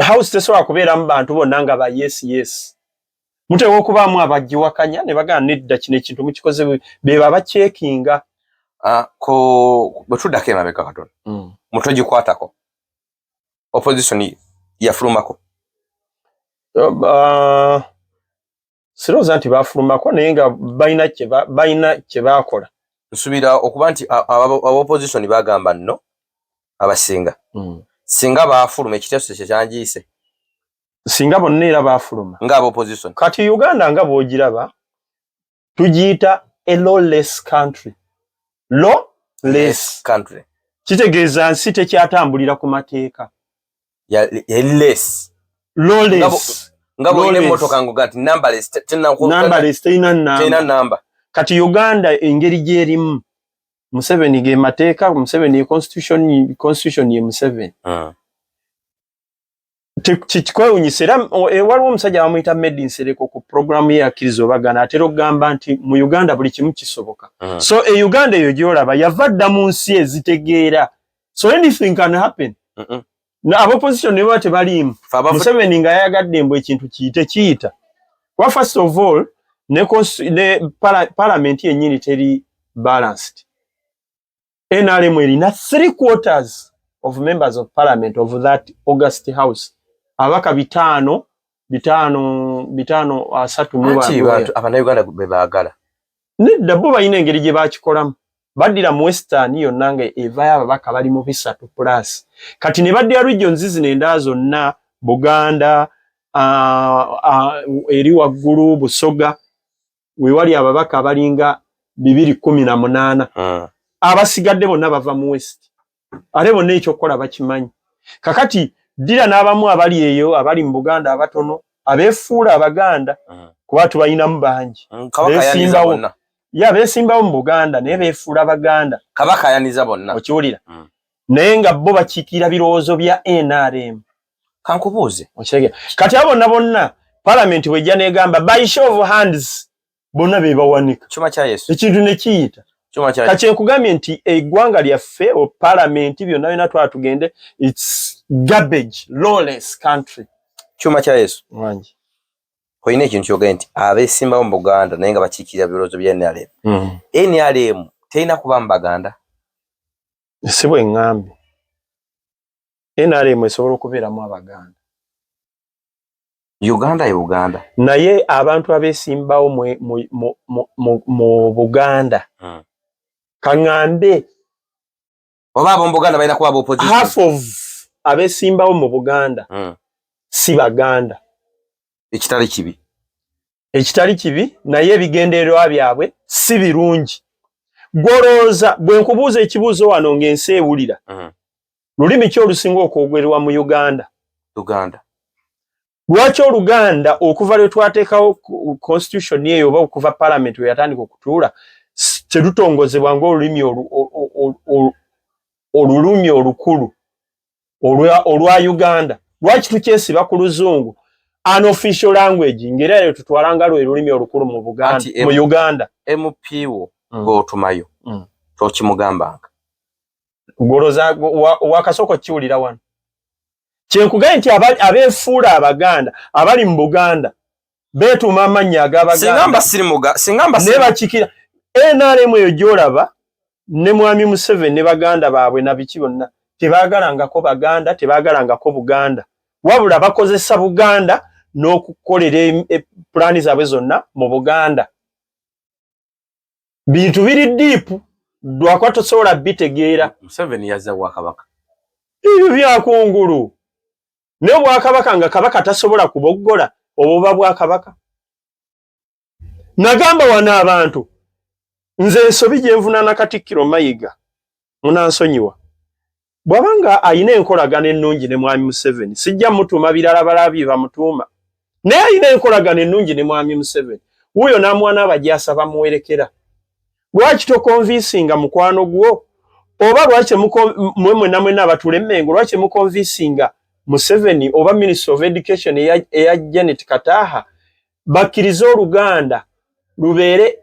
house tesobola kubeeramu bantu bonna nga ba yes. Muteekwa okubaamu abagiwakanya ne bagamba, "Nedda, kino ekintu mukikoze bubi." Beba abacheckinga. Ah, ko bwe tuddako emabega katono, mutogikwatako, opposition yafulumako? Sirowooza nti bafulumako, naye nga balina kye baakola. Nsuubira okuba nti aba opposition bagamba nno abasinga singa bafuluma, ekiteeso kye kyangiise. Singa bonna era bafuluma. Nga aba opposition. Kati Uganda nga bw'ogiraba, tugiyita a lawless country. Lawless country. Kitegeeza nsi tekyatambulira ku mateeka. Less. Lawless. Nga bwolina emmotoka ngoga nti numberless. Numberless, terina terina namba. Namba. Kati Uganda engeri gyerimu, Museveni ge mateeka, Museveni ye constitution, constitution ye Museveni. Kikwewunyisa era waliwo omusajja bamuyita Medi Nsereko, ku programu ye yakkiriza obagana atera okugamba nti mu Uganda buli kimu kisoboka. So e Uganda eyo gyolaba yava dda mu nsi ezitegeera, so anything can happen. Abopposition ne baba tebaliimu, Fe Museveni nga yayagadde mbu ekintu kiyite, kiyita, kuba first of all ne parliament yennyini teri balanced. NRM erina three quarters of members of parliament of that august house, ababaka bitaano bitaano bitaano asatu mu Anti bantu abannayuganda be baagala. Nedda, bo balina engeri gye bakikolamu. Baddira mu Western yonna nga evayo ababaka bali mu 300 plus. Kati ne baddira regions zino endala zonna, Buganda eri waggulu, Busoga wewali ababaka abalinga 218. Abasigadde bonna bava mu West, ate bonna ekyokukola bakimanyi. Kakati ddira n'abamu abali eyo, abali mu Buganda abatono, abeefuula Abaganda, kuba tubalinamu bangi. Kabaka ayaniza Beesimbawo. bonna. Ya, beesimbawo mu Buganda naye beefuula Baganda. Kabaka ayaniza bonna. Okiwulira? Mm. Naye nga bo bakiikirira birowoozo bya NRM. Kankubuuze. Okitegera? Kati abo bonna bonna, palamenti bwejja negamba by show of hands, bonna be bawanika. Kyuma kya Yesu. Ekintu ne kiyita. Kyuma kya Yesu. Kati nkugambye nti eggwanga lyaffe o palamenti byonna byonna twala tugende, it's garbage, lawless country. Kyuma kya Yesu. Wangi. Olina ekintu kyogere nti abeesimbawo mu Buganda naye nga bakiikirira birowoozo bya NRM. NRM terina kuba mu Baganda? Si bwe ŋŋambye. NRM esobola okubeeramu Abaganda. Uganda ye Buganda. Naye abantu abeesimbawo mu Buganda, kaŋŋambe, Oba ab'omu Buganda balina kuba ab'opposition? Half of abeesimbawo mu Buganda si Baganda. Ekitali kibi. Ekitali kibi, naye ebigendererwa byabwe si birungi. Gwolowooza bwe nkubuuza ekibuuzo wano ng'ensi ewulira, lulimi ki olusinga okwogerwa mu Uganda? Uganda. Lwaki Oluganda okuva lwe twateekawo constitution eyo, oba okuva parliament we yatandika okutuula, terutongozebwa ng'olulimi olulumi olukulu olwa Uganda? Lwaki tukyesiba ku Luzungu, an official language, ng'era eyo tutwala nga lwe lulimi olukulu mu Buganda, Anti mu Uganda? MP wo gw'otumayo, tokimugambanga. Goloza wakasooka okukiwulira wano. Kyenkugambye nti abeefuula Abaganda abali mu Buganda beetuuma amannya Singa ag'Abaganda mba siri muga, singa mba naye siri bakikira NRM eyo gy'olaba. Ne Mwami Museveni ne baganda baabwe na biki bonna tebaagalangako Baganda, tebaagalangako Buganda, wabula bakozesa Buganda n'okukolera pulaani zaabwe zonna mu Buganda. Bintu biri deep, lwakuba tosobola bitegeera. Museveni yazza bwakabaka. Ebyo byakungulu, naye obwakabaka nga kabaka tasobola kuboggola, obuba bwakabaka. Nagamba wano abantu, nze ensobi gye nvunaana Katikkiro Mayiga, munansonyiwa, bw'abanga ayina enkolagano ennungi ne Mwami Museveni, sijja mutuuma birala balabye bamutuuma, naye ayina enkolagano ennungi ne Mwami Museveni, wuuyo n'amwana abajaasa bamuwerekera. Lwaki toconvincinga mukwano gwo? Oba lwaki mwe mwenna mwenna abatula Emmengo, lwaki muconvincinga Museveni oba Minister of Education eya Janet Kataha bakkirize Oluganda lubeere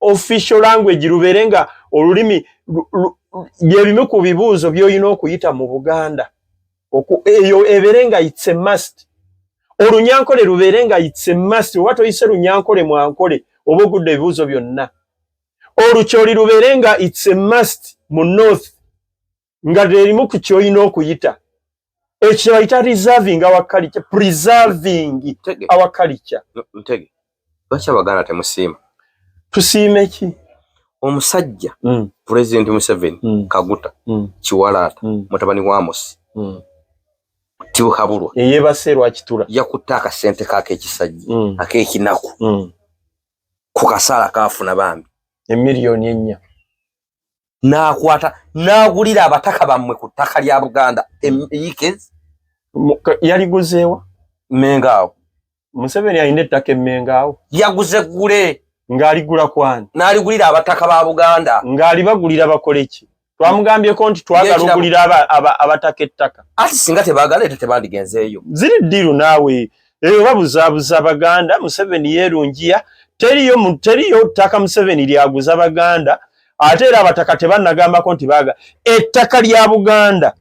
official language, lubeere nga olulimi byebimu ku bibuuzo by'olina okuyita mu Buganda, eyo ebeere nga it's a must. Olunyankole lubeere nga it's a must, oba toyise Lunyankole mwankole oba ogudde ebibuuzo byonna. Olukyoli lubeere nga it's a must mu north, nga lerimu ku kyolina okuyita. Ekyo bayita reserving our culture, preserving our culture. Ntege, lwaki Abaganda temusiima? Tusiime ki? Omusajja President Museveni, Kaguta Kiwalaata, mutabani wa Amosi Tibuhabulwa, eyebase Lwakitula, yakutte akasente kaako ekisajja ak'ekinaku ku kasaala kaafuna bambi emiliyoni 4, n'akwata n'agulira abataka bammwe ku ttaka lya Buganda yiikezi. Yaliguzeewa? Mengo awo. Museveni alina ettaka Emmengo awo? Yaguze ggule. Ng'aligula kwani? N'aligulira abataka ba Buganda. Ng'alibagulira bakole ki? Twamugambyeko nti twagala ogulira abataka ettaka? Ati singa tebaagala era tebandigenzeeyo. Ziri ddiru naawe, eyo babuzaabuza Baganda. Museveni yeerungiya, teriyo teriyo ttaka Museveni lyaguza Baganda. Ate era abataka tebannagambako nti baaga ettaka lya Buganda.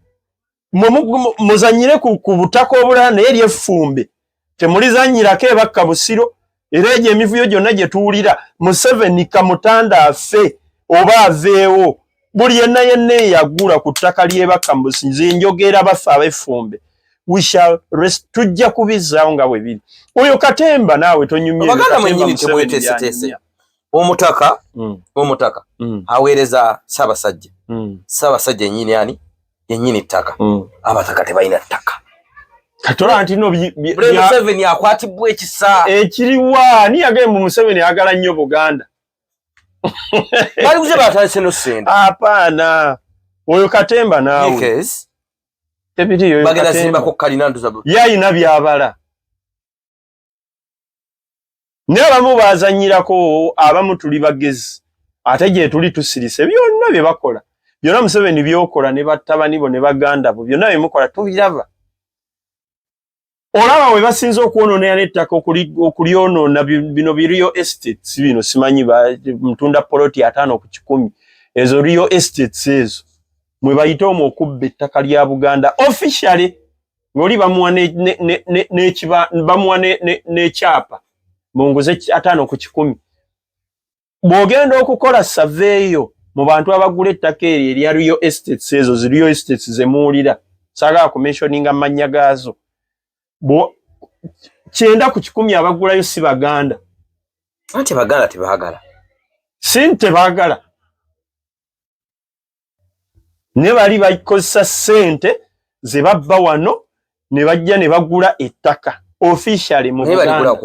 Muzanyire ku butaka obulala, naye eryeffumbe temulizanyirako, ebakka Busiro. Era egyo emivuyo gyonna gye tuwulira, Museveni kamutanda afe oba aveewo, buli yenna yenna eyagula ku ttaka ly'ebakka mu Businzi, njogera baffe ab'effumbe, we shall rest, tujja kubizzaawo nga bwe biri. Oyo katemba naawe tonyumye. Abaganda mwennyini temweteeseteese. Omutaka, omutaka aweereza Ssaabasajja. Ssaabasajja yennyini ani yennyini ttaka. Abataka tebalina ttaka. Katola nti no Museveni akwatibwa ekisa. Ekiriwa ani yagamba Museveni ayagala nnyo Buganda? Baliguze, batandise no sente. Apaana, oyo katemba naawe, tebiriyo. Bagenda zimbako kalina nduza. Yayina byabala, naye abamu bazanyirako, abamu tuli bagezi, ate gye tuli tusirise. Byonna bye bakola byonna, Museveni byokola ne battabani bo ne baganda bo, byonna byemukola tubiraba. Olaba we basinze okwonoonera n'ettaka, okulyonoona, bino bi real estates bino, simanyi mutunda poloti 50 ku 100, ezo real estates ezo mwe bayite omwo okubba ettaka lya Buganda officially, ng'oli bamuwa bamuwa n'ekyapa munguze 50 ku 100. Bw'ogenda okukola survey mu bantu abagula ettaka eryo erya real estates, ezo zi real estates ze muwulira, saagala kumentioninga mannya gaazo, 90 ku 100 abagulayo si Baganda. Anti Abaganda tebaagala. Si nti tebaagala, ne bali bakozesa ssente ze babba wano ne bajja ne bagula ettaka officially mu Buganda.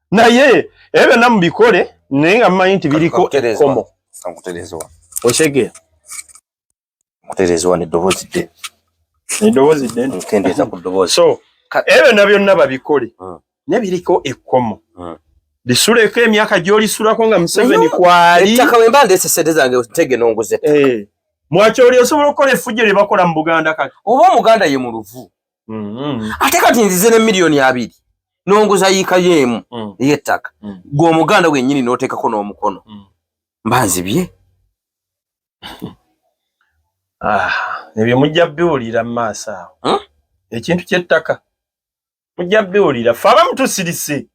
Naye ebyo byonna mubikole, naye nga mumanyi nti biriko ekkomo. Otegeera? Nkutereeza neddoboozi ddene. Eddoboozi ddene. Nkendeeza ku ddoboozi. So ebyo byonna byonna babikole, naye biriko ekkomo. Lisuleko emyaka gy'olisulako nga Museveni kwali. Ettaka wemba ndeese sente zange, ntege nonguza ettaka. Eh. Mwakyoli osobola okukola effujjo lye bakola mu Buganda kati. Oba Omuganda ye muluvu. Ate kati nzize ne miliyoni 20 nonguza yiika y'emu ey'ettaka, gwe Omuganda wennyini n'oteekako n'omukono, mba nzibye. Ah, ebyo mujja biwulira mu maaso awo. Hmm? Ekintu ky'ettaka mujja biwulira. Ffe abamu tusirise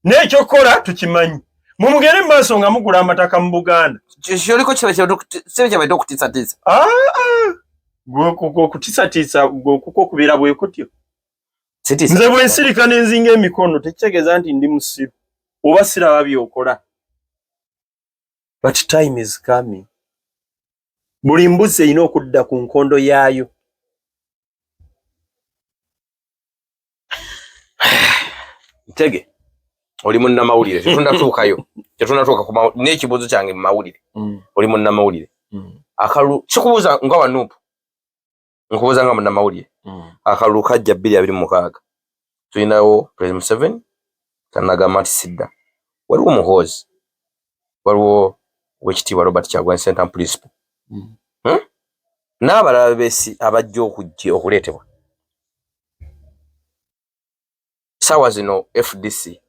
n'ekyokukola tukimanyi. Mumugende mu maaso nga mugula amataka mu Buganda. Kyoliko kiba kyabaite okutiisatiisa. Ah, ah. Gwe okutiisatiisa gwe kuko okubeera bwe kutyo. Sitiisa. Nze bwe nsirika ne nzinga emikono, tekitegeeza nti ndi musiru oba siraba byokola, but time is coming. Buli mbuzi erina okudda ku nkondo yaayo. Ntege, oli munnamawulire, tetunatuukayo, tetunatuuka ku n'ekibuuzo kyange mu mawulire. Oli munnamawulire, akalulu kikubuuza nga wa NUP, nkubuuza nga munnamawulire. Akalulu kajja 2026, tulinawo President Museveni tanagamba nti sidda, waliwo Muhoozi, waliwo Owekitiibwa Robert Kyagulanyi Ssentamu Principal, N'abalala besi abajja okujja okuleetebwa. Saawa zino FDC,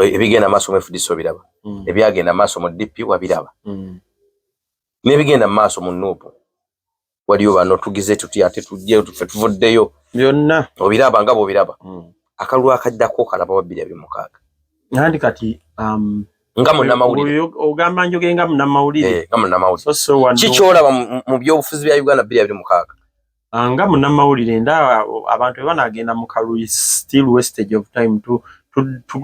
ebigenda maaso mu FDC obiraba, ebyagenda maaso mu DP wabiraba, n'ebigenda mu maaso mu NUP, waliyo bano tugize tuti ate tujje ffe tuvuddeyo. Byonna. Obiraba nga bw'obiraba. Akalulu akaddako kalaba wa 2026? Nandi kati Nga munnamawulire. Oyo ogamba njoge nga munnamawulire? Eh, nga munnamawulire. So so wano Ki kyolaba mu byobufuzi bya Uganda 2026? Ah, nga munnamawulire ndaba abantu bwe banaagenda mu kalulu is still wastage of time.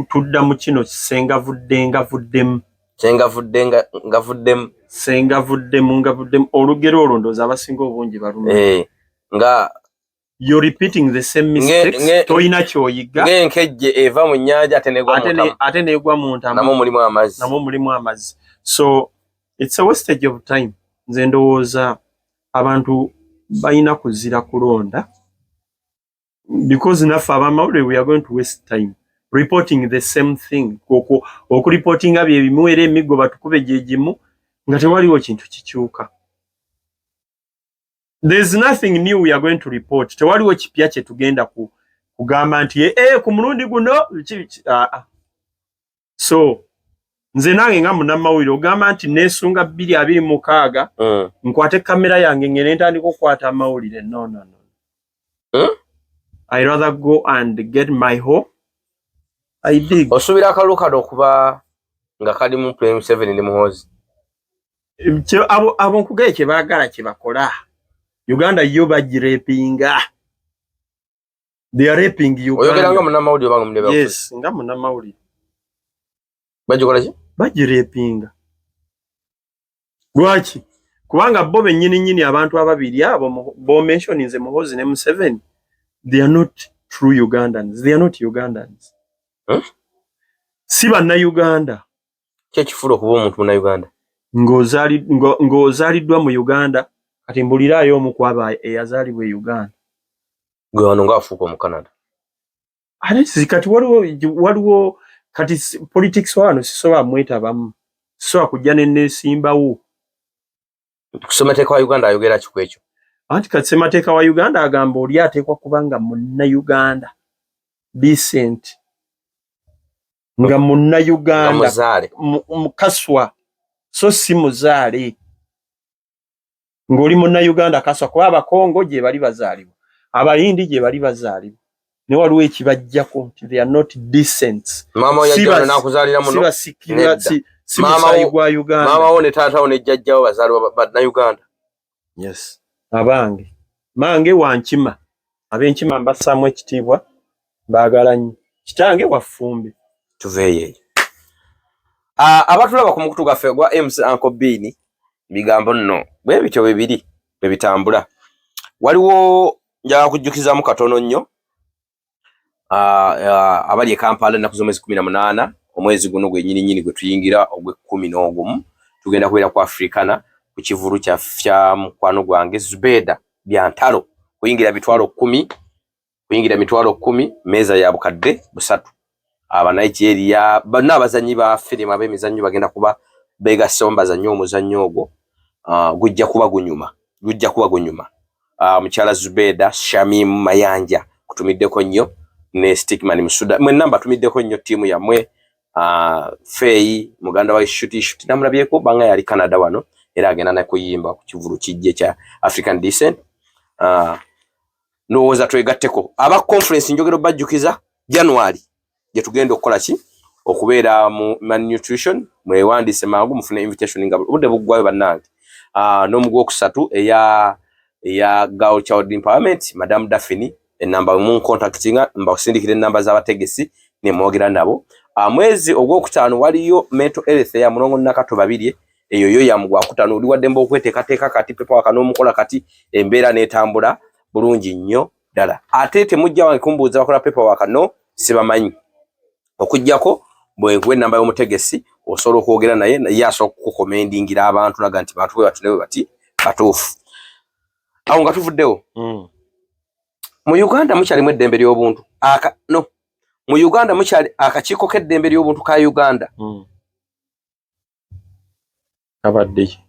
Tudda mu kino sengavudde ngavuddemu. Kyengavudde ngavuddemu. Sengavuddemu ngavuddemu, olugero olwo ndowooza abasinga obungi baluma. Eh, nga You're repeating the same mistakes, toyina kyoyiga. Ng'enkejje eva mu nnyanja ate negwa mu Ate ntamu. Ate negwa mu ntamu. Namwo mulimu amazzi. Namwo mulimu amazzi, so it's a wastage of time. Nze ndowooza abantu balina kuzira kulonda, because naffe abamawulire we are going to waste time reporting the same thing. Okureportinga bye bimu, era emiggo batukube gye gimu nga tewaliwo kintu kikyuka. There is nothing new we are going to report. Tewaliwo kipya kye tugenda kugamba nti eh, ku mulundi guno ah, ah. So nze nange nga munnamawulire ogamba nti neesunga 2026, nkwate kamera yange ngende ntandika okukwata amawulire? No, no, no. I rather go and get my hoe, I dig. Osuubira akalulu kano okuba nga kalimu President Museveni ne Muhoozi? Abo nkugaye kye baagala kye bakola. Uganda yo bagirepinga, they are raping Oyogera nga Uganda. munnamawulire oba nga munnabyabufuzi? Yes, nga munnamawulire. Bagikola ki? Bagirepinga. Lwaki? Kubanga bo bennyini nnyini abantu ababiri abo bomentioninze, Muhoozi ne Museveni, they are not true Ugandans, they are not Ugandans. Hmm? Si bannayuganda. Ki ekifuula okuba omuntu munnayuganda? Ng'ozaaliddwa mu Uganda. Kati mbuliraayo omu ku abo eyazaalibwa e Uganda. Gwe wano nga wafuuka Omucanada. Ate si kati waliwo kati politics wano sisobola mwetabamu, sisobola kujja neneesimbawo. Ssemateeka wa Uganda ayogera ki ku ekyo? Anti kati ssemateeka wa Uganda agamba oli ateekwa kuba nga munnayuganda decent, nga Nga munnayuganda muzaale. Mukaswa, so si muzaale, ng'oli munnayuganda kaswa, kuba Abakongo gye bali bazaalibwa, Abayindi gye bali bazaalibwa, ne waliwo ekibajjako nti they are not decent. Maama wo Si yajja wano n'akuzaalira si muno? basikirwa Nedda. si Maama musaayi gwa Uganda. Maama wo ne taata wo ne jjajjawo bazaalibwa bannayuganda. Yes, abange mange wankima, ab'enkima mbassaamu ekitiibwa, baagala nnyo. Kitange waffumbe. Tuveeyo eyo. Ah, abatulaba ku mukutu gwaffe ogwa MC Uncle Bean, bigambo nno bwe bityo bwe biri bwe bitambula. Waliwo njagala kujjukizaamu katono nnyo, ah, ah, abali e Kampala, ennaku z'omwezi 18 omwezi guno gwennyini nnyini gwe tuyingira ogw'e-11, tugenda kubeera ku Africana ku kivulu kya mukwano gwange Zubeda Byantalo. Kuyingira 10,000, kuyingira 10,000, meeza ya 300,000. Abanigeria bonna abazanyi ba firimu ab'emizannyo bagenda kuba begassewo bazannye omuzannyo ogwo. Gujja kuba gunyuma, gujja kuba gunyuma. Mukyala Zubeda Shamim Mayanja kutumiddeko nnyo, ne Stickman Musuda, mwenna mbatumiddeko nnyo, ttiimu yammwe. Feyi muganda wa Shuti Shuti namulabyeko banga yali Canada wano, era agenda nakuyimba ku kivulu kijje kya African Decent. Ndowooza twegatteko aba conference. Njogera obajjukiza January gye tugenda okukola ki. Okubeera mu malnutrition, mwewandiise mangu mufune invitation nga obudde buggwayo, bannange. N'omugwokusatu eya Girl Child Empowerment, Madam Daphne, enamba muncontactinga, mbasindikira enamba z'abategesi nemwogera nabo. Mwezi ogwokutaano waliyo mental health eya Mulongo Nakato Babirye. Eyo yo ya mugwakutaano. Oli waddembe okweteekateeka kati, paperwork n'omukola kati, embeera n'etambula bulungi nnyo ddala. Ate temujja wange kumbuuza bakola paperwork, no, sibamanyi, okuggyako bwenkuwa enamba y'omutegesi, osobola okwogera naye, naye asobola okukurecommendingira abantu naga nti bantu bwe bati ne bwe bati batuufu. Awo nga tuvuddewo, mu Uganda mukyalimu eddembe ly'obuntu aka no mu Uganda mukyali akakiiko k'eddembe ly'obuntu ka Uganda? Kabadde ki?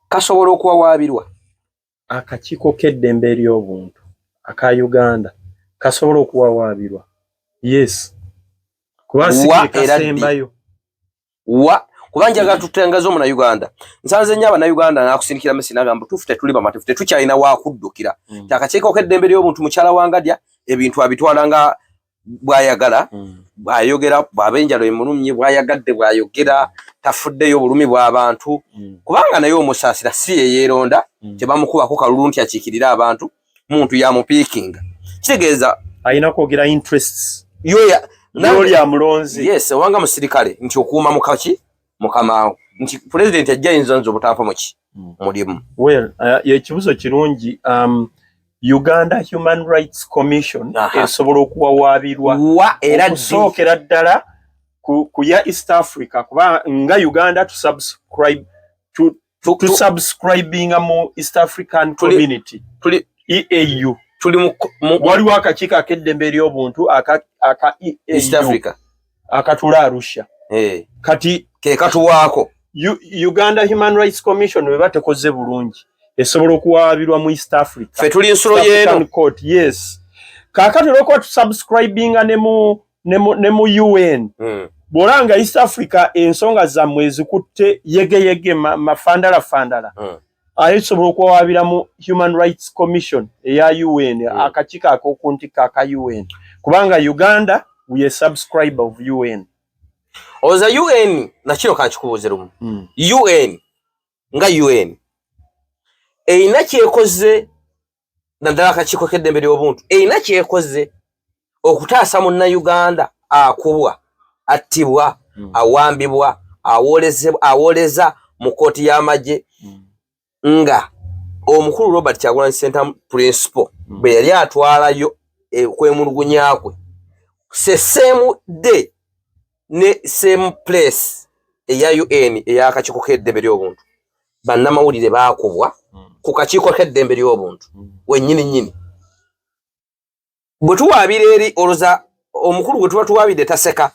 Kasobola okuwawaabirwa? Akakiiko k'eddembe ery'obuntu aka Uganda kasobola okuwawaabirwa, yes, kuba si Wa ke kasembayo. Wa kuba njagala tutangaze omunauganda. Nsanze nnyo abannayuganda nakusindikira message nagamba, "Tufu tetuli bamativu, tetukyalina wakuddukira." Ti akakiiko k'eddembe ly'obuntu, mukyala Wangadya ebintu abitwala nga bw'ayagala, bw'ayogera, bw'aba enjalo emulumye, bw'ayagadde bw'ayogera, tafuddeyo obulumi bw'abantu, kubanga naye omusaasira, si ye yeeronda. Tebamukubako kalulu nti akiikirire abantu, muntu yamupiikinga, kitegeeza alina kwogera interests yoya yoli amulonze. Yes, obanga musirikale nti okuuma mukaki mukamaawo, nti pulezidenti ajja ayinza nze obutampa muki mulimu. Well, ekibuzo kirungi. Uganda Human Rights Commission esobola okuwawaabirwa. Wa era ddi? Okusookera ddala ku ya East Africa, kuba nga Uganda tusubscribinga mu East African Community, EAU. Tuli mu Waliwo akakiiko ak'eddembe ery'obuntu aka East EAU Africa akatula Arusha. Kati ke katuwaako. Uganda Human Rights Commission bwe batekoze bulungi, esobola okuwaabirwa mu East Africa. Ffe tuli nsulo East African yeeno. Court, yes. Kaakati olwokuba tusubscribinga ne mu UN, bw'olaba nga East Africa ensonga zammwe ezikutte yegeyege, mafandala fandala, aye tusobola okuwawaabira mu Human Rights Commission eya UN, akakiiko ak'okuntikko aka UN, kubanga Uganda, we are subscriber of UN. Oza UN nakino kankikubuuze lumu. UN nga UN erina kyekoze, naddala akakiiko k'eddembe ly'obuntu, erina kyekoze okutaasa munnayuganda akubwa, attibwa, awambibwa, awoleza mu kkooti y'amagye, nga omukulu Robert Kyagulanyi Ssentamu principal bwe yali atwalayo okwemulugunya kwe, se same day ne same place eya UN ey'akakiiko k'eddembe ly'obuntu, bannamawulire baakubwa ku kakiiko k'eddembe ly'obuntu wennyini nnyini? Bwe tuwaabira eri, olowooza omukulu gwe tuba tuwaabidde taseka?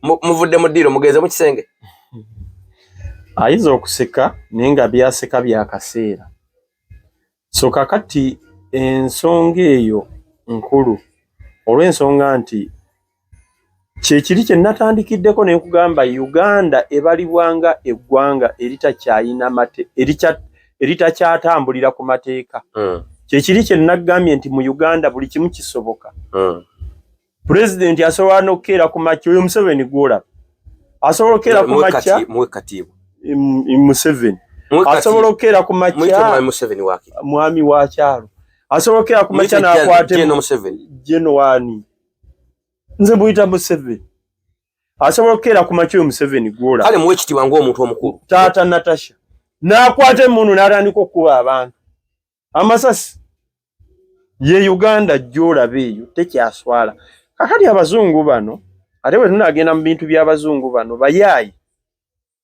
Muvudde mu ddiiro, mugenze mu kisenge. Ayinza okuseka, naye nga byaseka byakaseera. So kakati ensonga eyo nkulu, olw'ensonga nti kyekiri kye natandikiddeko ne nkugamba, Uganda ebalibwa nga eggwanga eritakyayina eritakyatambulira ku mateeka. Kyekiri kye nagambye nti mu Uganda buli kimu kisoboka. Pulezidenti asobola n'okukeera ku makya, oyo Museveni gw'olaba asobola okukeera ku makya. Muwe katiibwa. Museveni asobola okukeera ku makya. Museveni wakiri. Mwami wa kyalo asobola okukeera ku makya n'akwata General Museveni. Genowani, nze muyita Museveni. Asobola okukeera ku makya oyo Museveni gw'olaba. Kale muwe ekitiibwa ng'omuntu omukulu. Taata Natasha n'akwata emmundu n'atandika okukuba abantu amasasi. Ye Uganda gy'olaba eyo tekyaswala. Kakati abazungu bano, ate bwe tunaagenda mu bintu by'abazungu bano bayaayi,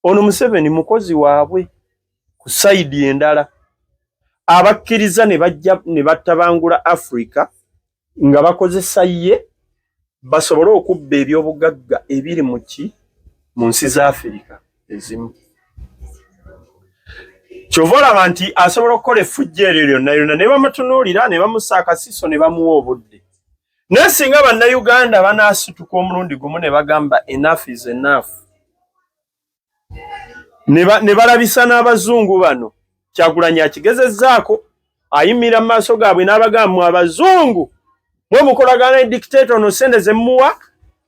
ono Museveni mukozi waabwe ku side endala, abakkiriza ne bajja ne battabangula Africa nga bakozesa ye basobole okubba ebyobugagga ebiri mu ki mu nsi za Afirika ezimu. Kyova olaba nti asobola okukola effujjo eryo lyonna lyonna ne bamutunuulira, ne bamussa akasiso, ne bamuwa obudde. Naye singa bannayuganda banaasituka omulundi gumu ne bagamba enough is enough, ne balabisa n'abazungu bano, Kyagulanyi akigezezzaako, ayimirira mu maaso gaabwe n'abagamba, "Mu abazungu mwe mukolagana ne dictator ono, sente ze mmuwa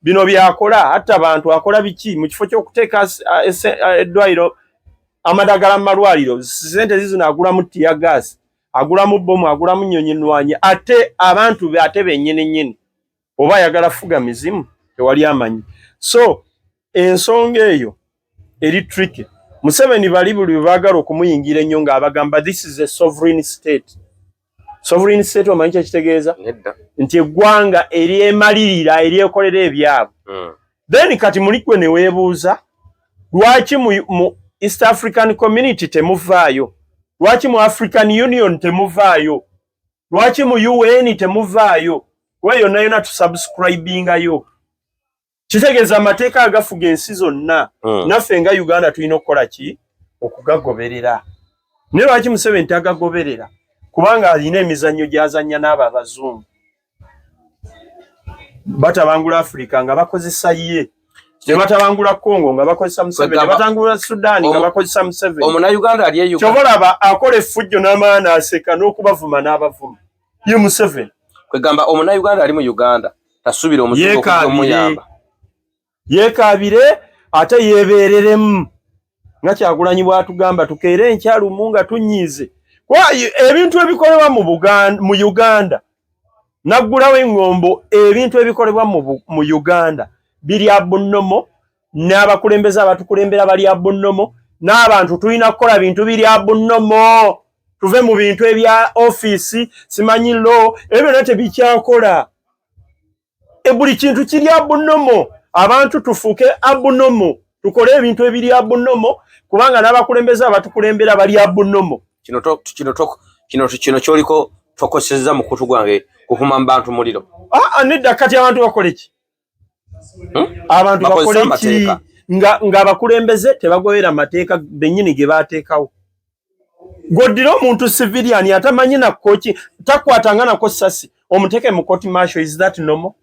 Bino byakola atta abantu, akola biki mu kifo ky'okuteeka eddwaliro, amadagala mu malwaliro, sente zizino agulamu tear gas, agulamu bomu, agulamu nnyonyi nnwanyi, ate abantu be ate bennyini nnyini. Oba ayagala fuga mizimu, tewali amanyi. So ensonga eyo eri tricky. Museveni bali buli bwe baagala okumuyingira ennyo ng'abagamba, "This is a sovereign state." Sovereign state omanyi kyekitegeeza? Nedda. Nti eggwanga eryemalirira, eryekolera ebyabwe. Then kati muli gwe ne weebuuza lwaki mu East African Community temuvaayo, lwaki mu African Union temuvaayo, lwaki mu UN temuvaayo, kuba yonna yonna tusubscribingayo. Kitegeeza amateeka agafuga ensi zonna, naffe nga Uganda tulina okukola ki? Okugagoberera. Naye lwaki Museveni tagagoberera? Kubanga alina emizannyo gy'azannya n'abo abazungu, batabangula Africa nga bakozesa ye, ne batabangula Congo nga bakozesa Museveni, ne batangula Sudan nga bakozesa Museveni. Omunauganda ali e Kyova olaba akola effujjo n'amaani, n'aseka, n'okubavuma n'abavuma, ye Museveni. Kwegamba omunauganda ali mu Uganda tasuubira omuzungu okujja Yeekaabire. omuyamba. Yeekaabire ate yeebeereremu nga Kyagulanyi bw'atugamba, tukeere enkyalumu nga tunyiize. Kuba ebintu ebikolebwa mu Uganda, naggulawo eŋŋombo, ebintu ebikolebwa mu Uganda biri abnormal, n'abakulembeze abatukulembera bali abnormal, n'abantu tulina kukola bintu biri abnormal. Tuve mu bintu ebya ofiisi, simanyi lo, ebyo byonna tebikyakola. Buli kintu kiri abnormal. Abantu tufuuke abnormal, tukole ebintu ebiri abnormal, kubanga n'abakulembeze abatukulembera bali abnormal. Kino kyoliko tokosezza mukutu gwange kukuma mu bantu muliro. Aa, nedda. Kati abantu bakole ki? Hmm? Abantu Bakozese bakole ki? amateeka. Nga ng'abakulembeze tebagobera mateeka bennyini ge baateekawo. Gwoddira omuntu civilian atamanyi nakoki, takwatanga nako sasi, omuteeke mu court martial, is that normal?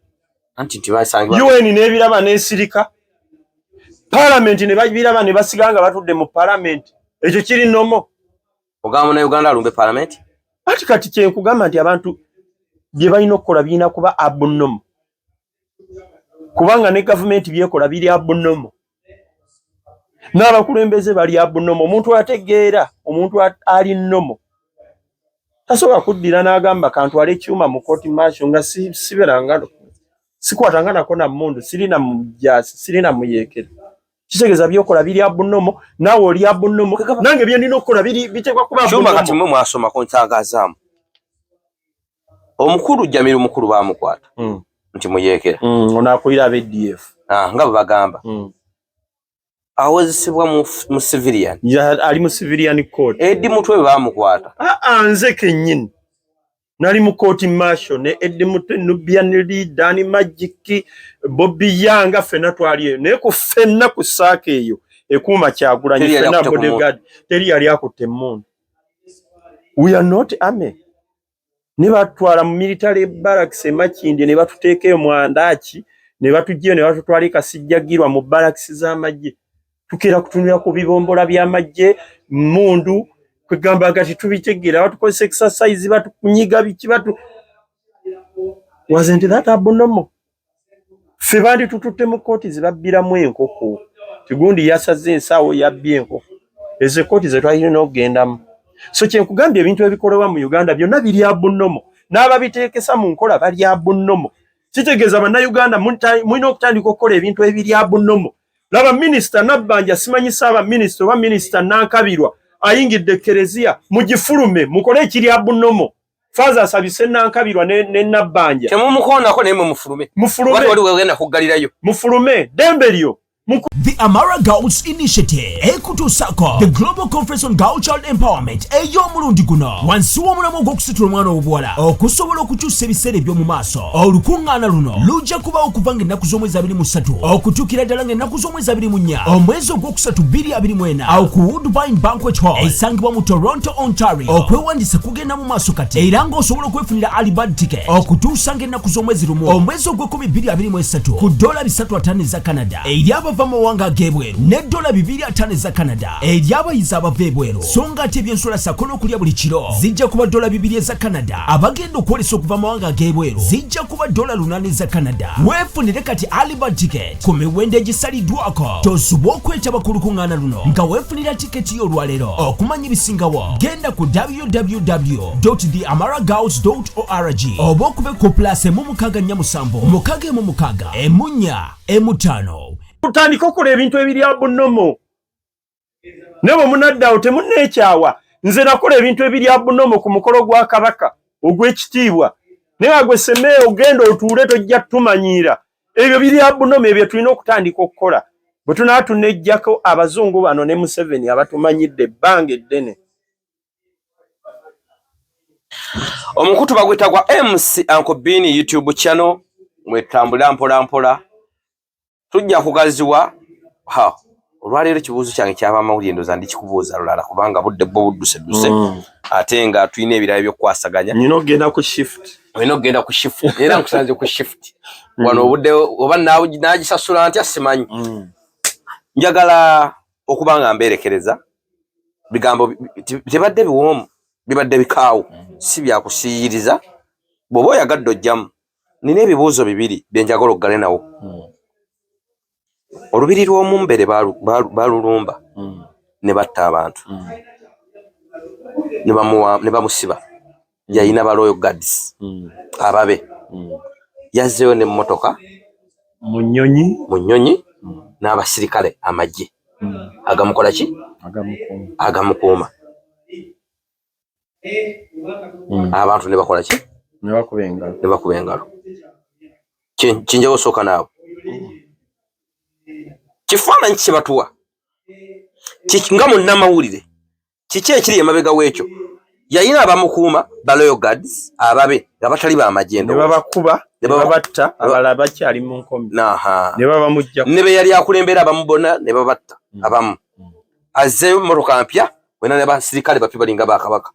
Anti nti basangibwa. UN n'ebiraba n'esirika, parliament ne babiraba ne basigala nga batudde mu parliament. Ekyo kiri normal? Ogamba munauganda alumbe palamenti? Ati kati kyenkugamba nti abantu bye balina okukola birina kuba abnormal, kubanga ne gavumenti byekola biri abnormal, n'abakulembeze bali abnormal. Omuntu ategeera, omuntu ali normal tasobola kuddira n'agamba kantwale ekyuma mu court martial nga siberanga sikwatanga nako na mundu, sirina mujasi, sirina muyeekera. Kitegeeza byokola biri abnormal, naawe oli abnormal, nange bye nina okukola biri biteekwa kuba Kyuma kati abnormal. Mwe mwasomako, ntangazaamu omukulu Jamiru mukulu bamukwata nti muyeekera. Ono akulira ab'ADF. Ah, nga bwe bagamba awozesebwa mu civilian. Ali mu civilian court. Eddie Mutwe bwe bamukwata? Aa, nze kennyini nali mu court martial ne Eddie Mutwe, Nubian Lee, Dani Magic, Bobby Yanga, ffenna twali eyo. Naye ku ffenna ku saaka eyo ekuuma Kyagulanyi, Teri yali ffenna akutte ku bodyguard, teri yali akutte emmundu. We are not army. Ne batutwala mu military barracks e Makindye, ne batuteeka eyo mwandaki, ne batugjayo ne batutwala e Kasijjagirwa mu barracks z'amagye. Tukeera kutunula ku bibombola by'amagye, mundu, kwegamba nga tetubitegeera. Batukozesa exercise, batukunyiga biki, batu wasn't that abnormal? Ffe bandi tututte mu kooti zebabbiramu enkoko, tigundi yasaze ensawo, yabbye enkoko. Ezo ekooti ze twalina okugendamu. So kyenkugambye, ebintu ebikolebwa mu Uganda byonna biri abnormal, n'ababiteekesa mu nkola bali abnormal. Kitegeeza bannayuganda mulina okutandika okukola ebintu ebiri abnormal. Laba minisita Nabbanja, simanyi saaba minisita oba minisita Nankabirwa, ayingidde kereziya, mugifulume mukole ekiri abnormal. Faaza asabise Nankabirwa ne Nabbanja. Temumukoonako, naye mwe mufulume. Mufulume. Wali wegenda kuggalirayo. Mufulume dembe lyo. The Amara Girls Initiative ekutuusako the Global Conference on Girl Child Empowerment ey'omulundi guno wansi w'omulamwa ogw'okusitula omwana ow'obuwala okusobola okukyusa ebiseera eby'omu maaso. Olukuŋŋaana luno lujja kubaawo okuva ng'ennaku z'omwezi 23 okutuukira ddala ng'ennaku z'omwezi 24 omwezi ogwokusatu 2024, awo ku Woodbine Banquet Hall esangibwa mu Toronto, Ontario. Okwewandiisa kugenda mu maaso kati, era ng'osobola okwefunira early bird ticket okutuusa ng'ennaku z'omwezi 1 omwezi ogw'ekumi 2023 ku $350 eza Canada. Eri abavu abava mu mawanga ag'ebweru ne $250 eza Canada eri abayizi abava ebweru, so nga ate ebyensula ssaako n'okulya buli kiro zijja kuba $200 eza Canada. Abagenda okwolesa okuva mu mawanga ag'ebweru zijja kuba $800 eza Canada. Weefunire kati early bird ticket ku miwendo egisaliddwako. Tosubwa okwetaba ku lukuŋŋaana luno nga weefunira tiketi yo olwaleero. Okumanya ebisingawo genda ku www theamaragirls org oba okube ku +1 647 6 16 5. Tutandike okukola ebintu ebiri abnormal, naye bwe munaddawo temunneekyawa. Nze nakola ebintu ebiri abnormal ku mukolo gwa Kabaka ogw'ekitiibwa, naye nga gwe semee ogenda otuule tojja tumanyiira. Ebyo biri abnormal, ebyo tulina okutandika okukola bwe tunaba tunejjako abazungu bano ne Museveni abatumanyidde ebbanga eddene. Omukutu bagwita gwa MC Uncle Bean YouTube channel. Mwetambula mpola mpola, tujja kugaziwa. Ha, olwaleero ekibuuzo kyange kyabamawulire ndowooza ndikikubuuza lulala, kubanga budde bwo buddusedduse, ate nga tulina ebirala ebyokukwasaganya. Nina okugenda ku shift. Olina okugenda ku shift, era nkusanze ku shift wano. Obudde oba nagisasula ntya simanyi. Njagala okuba nga mbeerekereza bigambo tebadde biwoomu, bibadde bikaawu, si byakusiiyiriza. Bw'oba oyagadde ojjamu. Nina ebibuuzo bibiri bye njagala oggale nawo. Olubiri lw'Omumbere balulumba ne batta abantu ne bamusiba. Yalina ba royal guards ababe. Yazzeeyo n'emmotoka mu nnyonyi. Mu nnyonyi n'abasirikale, amagye agamukola ki? Agamukuuma. Agamukuuma. Abantu ne bakola ki? Ne bakuba engalo. Ne bakuba engalo. Kinjawo osooka naawe, kifaananyi kye batuwa nga munnamawulire, kiki ekiri emabega w'ekyo? Yalina abamukuuma, ba royal guards ababe nga batali bamagye. Ne babakuba ne babatta, abalala bakyali mu nkomi. Naha. Ne babamujja. Ne be yali akulembera abamu bonna ne babatta abamu. Azzeeyo mmotoka mpya wena ne basirikale bapya balinga bakabaka.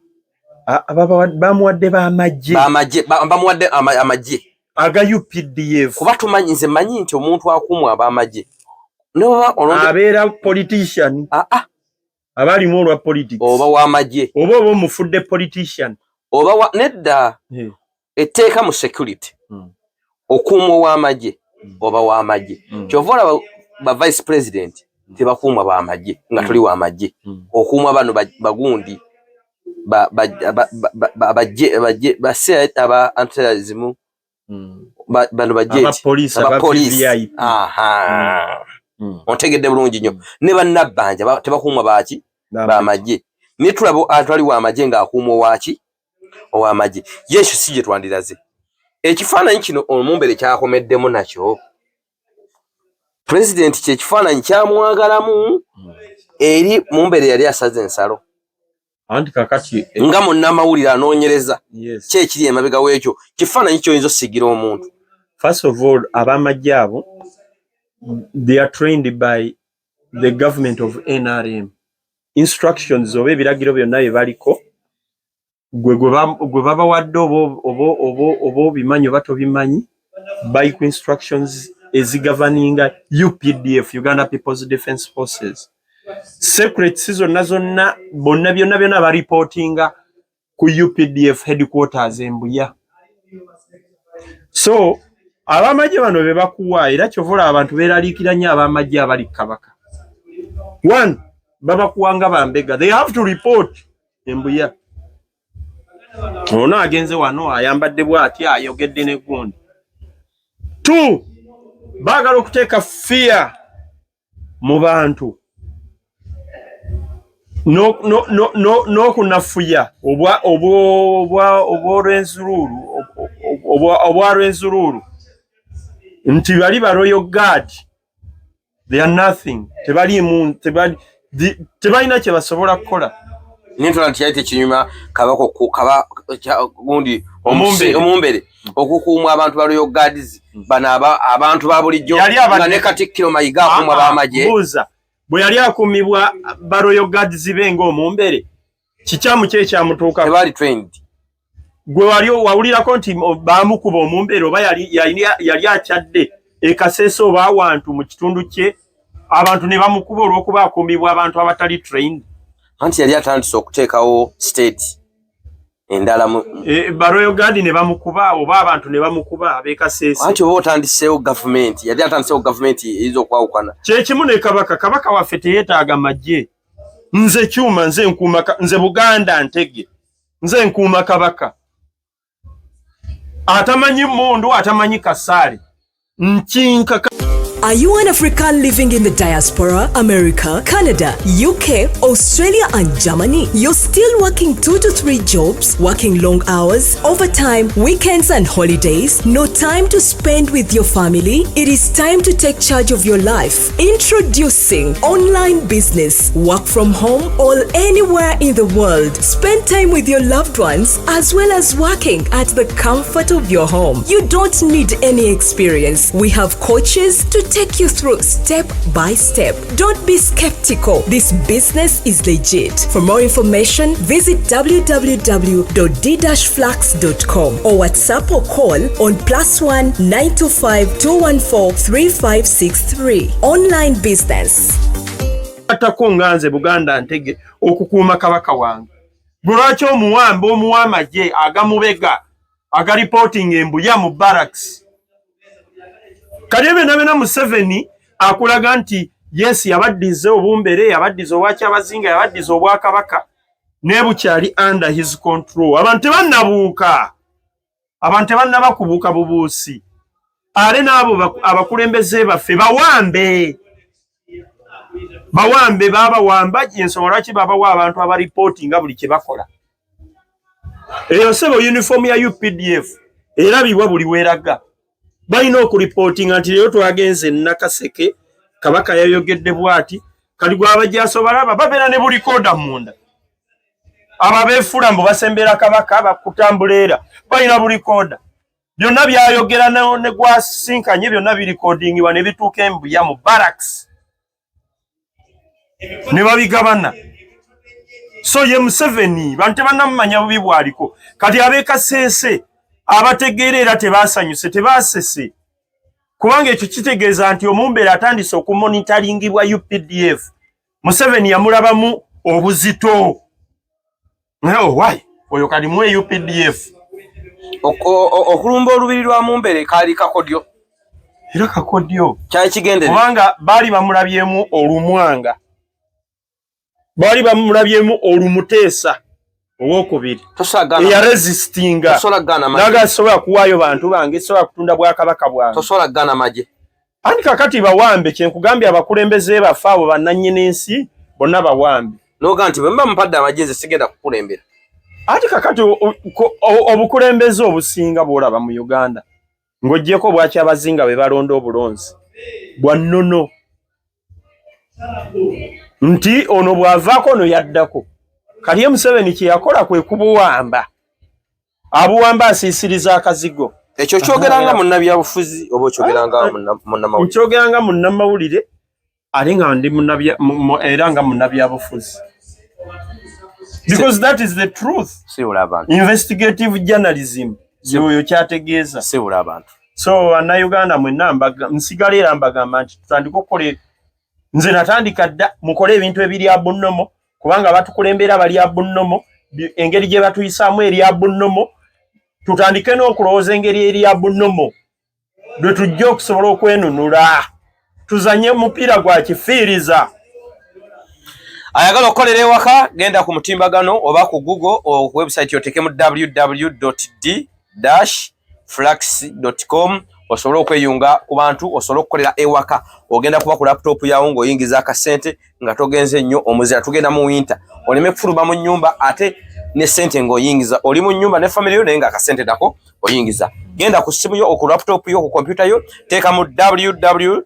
Bamuwadde bamagye. Bamagye, bamuwadde amagye aga UPDF. Kuba tumanyi, nze manyi nti omuntu akuumwa ab'amagye noba olonde abeera politician. Ah, ah, aba alimu olwa politics. Oba w'amagye. Oba omufudde politician. Oba wa nedda. Etteeka mu security, okuuma ow'amagye oba w'amagye. Kyova olaba ba vice president tebakuumwa b'amagye nga tuli w'amagye. Okuumwa bano bagundi abajje ba CIA, aba anti-terrorism, bano bajje abapoliisi, aba abapoliisi. VVIP. Aha, ontegedde bulungi nnyo. Ne bannabbanja tebakuumwa baki? Bamagye. Naye tulaba atali w'amagye ng'akuuma owaki? Ow'amagye. Yesu si gye twandiraze ekifaananyi kino Omumbere kyakomeddemu nakyo. Pulezidenti kyekifaananyi kyamwagalamu eri Mumbere yali asaze ensalo. Anti kakati nga munnamawulire anoonyereza, yes. ki ekiri emabega w'ekyo kifaananyi kyoyinza osigira omuntu? First of all, abamagye abo, they are trained by the government of NRM. Instructions oba ebiragiro byonna bye baliko gwe babawadde, oba obimanyi oba tobimanyi, bali ku instructions ezigoverninga UPDF, Uganda People's Defence Forces. Secrets zonna zonna, bonna byonna byonna bareportinga ku UPDF headquarters Embuya. So abamagye bano be bakuwa, era kyova olaba abantu beeraliikira nnyo abamagye abali Kabaka. One, babakuwa nga bambega, they have to report Embuya, ono agenze wano, ayambadde bw'ati, ayogedde ne gundi. Two, baagala okuteeka fear mu bantu n'okunafuya obwa Rwenzururu nti bali ba royal guard, they are nothing, tebaliimu, tebalina kye basobola kukola. Nintola nti kyali tekinyuma Kabaka gundi Omumbere. Omumbere okukuuma abantu ba royal guards bano, abantu ba bulijjo, Yali nga ne Katikkiro Mayiga akuumwa b'amagye. Buuza, bwe yali akuumibwa ba royal guards be ng'Omumbere, kikyamu ki ekyamutuukako? Tebaali trained. Gwe wali wawulirako nti baamukuba Omumbere, oba yali akyadde e Kasese oba awantu mu kitundu kye Abantu ne bamukuba olw'okuba akuumibwa abantu abatali trained. Anti yali atandise okuteekawo state endala mu Ba royal guard ne bamukuba, oba abantu ne bamukuba ab'e Kasese. Anti oba otandiseewo gavumenti, yali atandiseewo gavumenti eyinza okwawukana. Kyekimu ne Kabaka. Kabaka waffe teyeetaaga magye. Nze Kyuma, nze nkuuma nze Buganda Ntege, nze nkuuma Kabaka. Atamanyi mundu, atamanyi kasaale, nkinka. Are you an African living in the diaspora, America, Canada, UK, Australia, and Germany? You're still working 2 to 3 jobs, working long hours, overtime, weekends, and holidays? No time to spend with your family? It is time to take charge of your life. Introducing online business. Work from home or anywhere in the world. Spend time with your loved ones as well as working at the comfort of your home. You don't need any experience. We have coaches to take you through step by step. Don't be skeptical. This business is legit. For more information, visit www.d-flax.com or WhatsApp or call on +1 925 214 3563. Online business. Atako nga nze Buganda Ntege okukuuma Kabaka wange. Gwe lwaki omuwamba, omuwa amagye agamubega, agaripootinga embuya mu barracks? Kati ebyo byonna byonna, Museveni akulaga nti yes, yabaddiza obumbere, yabaddiza obwakyabazinga, yabaddiza obwakabaka, naye bukyali under his control. Abantu tebannabuuka, abantu tebannaba kubuuka bubuusi. Ate n'abo abakulembeze baffe bawambe, bawambe, babawamba. Ensonga lwaki babawa abantu abaripootinga buli kye bakola. Eyo sebo uniform ya UPDF erabibwa buli weeraga. Balina okuripootinga nti leero twagenze Nakaseke, Kabaka yayogedde bwati. Kati gwabajjaso balaba babeera ne bulikooda munda. Abo abeefuula mbu basembera Kabaka bakutambula, era balina bulikooda. Byonna byayogera ne gwasinkanye, byonna birikodingibwa ne bituuka embuya mu barracks ne babigabana. So ye Museveni bantu tebannamumanya bubi bwaliko. Kati ab'e Kasese abategeera era tebasanyuse, tebasese, kubanga ekyo kitegeeza nti omumbere atandise okumonitaringibwa UPDF. Museveni yamulabamu obuzito, naye owai oyo kali mu UPDF. Okulumba olubiri lwa Mumbere kaali kakodyo. Era kakodyo. Kyali kigendere. Kubanga baali bamulabyemu olumwanga, baali bamulabyemu olumuteesa owokubiri eyaresistinga. Tosobola kugaana magye. Naga sobola kuwaayo bantu bange, sobola kutunda bwakabaka bwange. Tosobola kugaana magye. Anti kakati bawambe, kyenkugambye, abakulembeze baffe abo bannannyini ensi bonna bawambe. Noga nti bwe muba mumpadde amagye, nze sigenda kukulembera. Ati kakati obukulembeze obusinga bwolaba mu Uganda, ng'oggyeko bwakyabazinga be balonda obulonzi bwa nnono, nti ono bw'avaako ono yaddako. Kali ye Museveni kye yakola kwe kubuwamba, abuwamba asiisiriza akazigo. Ekyo kyogera nga munnabyabufuzi oba okyogera nga munnamawulire? Nkyogera nga munnamawulire, ate nga ndi era nga munnabyabufuzi, because that is the truth. Siwula abantu. Investigative journalism yoyo kyategeeza. Siwula abantu. So Bannayuganda mwenna, nsigala era mbagamba nti tutandike okukola. Nze natandika dda. Mukole ebintu ebiri abnormal, kubanga batukulembera bali abnormal. Engeri gye batuyisaamu eri abnormal. Tutandike n'okulowooza engeri eri abnormal lwe tujja okusobola okwenunula, tuzanye omupiira gwa kifiiriza. Ayagala okukolera ewaka, genda ku mutimbagano oba ku Google o ku website, otekemu www.d-flax com osobole okweyunga ku bantu, osobole okukolera ewaka. Ogenda kuba ku laptop yawo ng'oyingiza akasente nga togenze nnyo. Omuzira tugenda mu winter, oleme kufuluma mu nnyumba, ate ne sente ng'oyingiza. Oli mu nnyumba ne family yo, naye nga akasente nako oyingiza. Genda ku ssimu yo, ku laptop yo, ku computer yo, teekamu www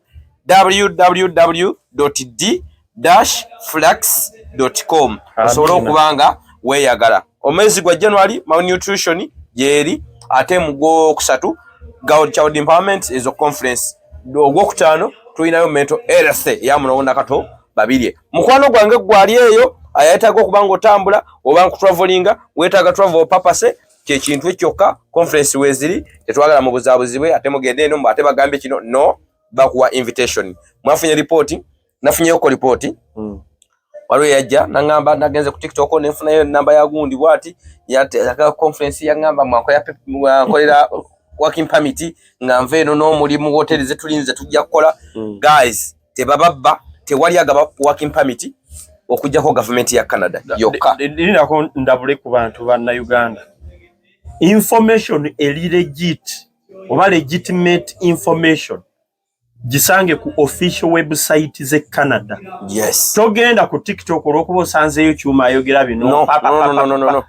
www.d-flax.com osobole okuba nga weeyagala. Omwezi gwa January malnutrition gyeri, ate mu gwokusatu Girl Child Empowerment, ezo conference. Ogwokutaano tulinayo mental health eya Mulongo Kato Babirye. Mukwano gwange gwali eyo ayetaaga okuba nga otambula oba nkutravelinga, weetaaga travel purpose, kyekintu ekyokka. Conference weeziri, tetwagala mubuzaabuzibwe ate mugende eno ate bagambye kino. No, bakuwa invitation, mwafunye ripooti. Nafunyeyoko lipooti. Waliwo yajja nangamba nagenze ku TikTok nenfunayo namba ya gundi bwati yataka conference, yangamba mwakolera working permit nga nva eno n'omulimu, hoteri zetulinze tujja kukola. Guys, tebababba, tewali agaba working permit okujjako gavumenti ya Canada yokka. Linako ndabule ku bantu bannayuganda, information eri legit oba legitimate information gisange ku official website ze Canada. Togenda ku TikTok olwokuba osanzeeyo kyuma ayogera bino. No, no, no, no, no, no.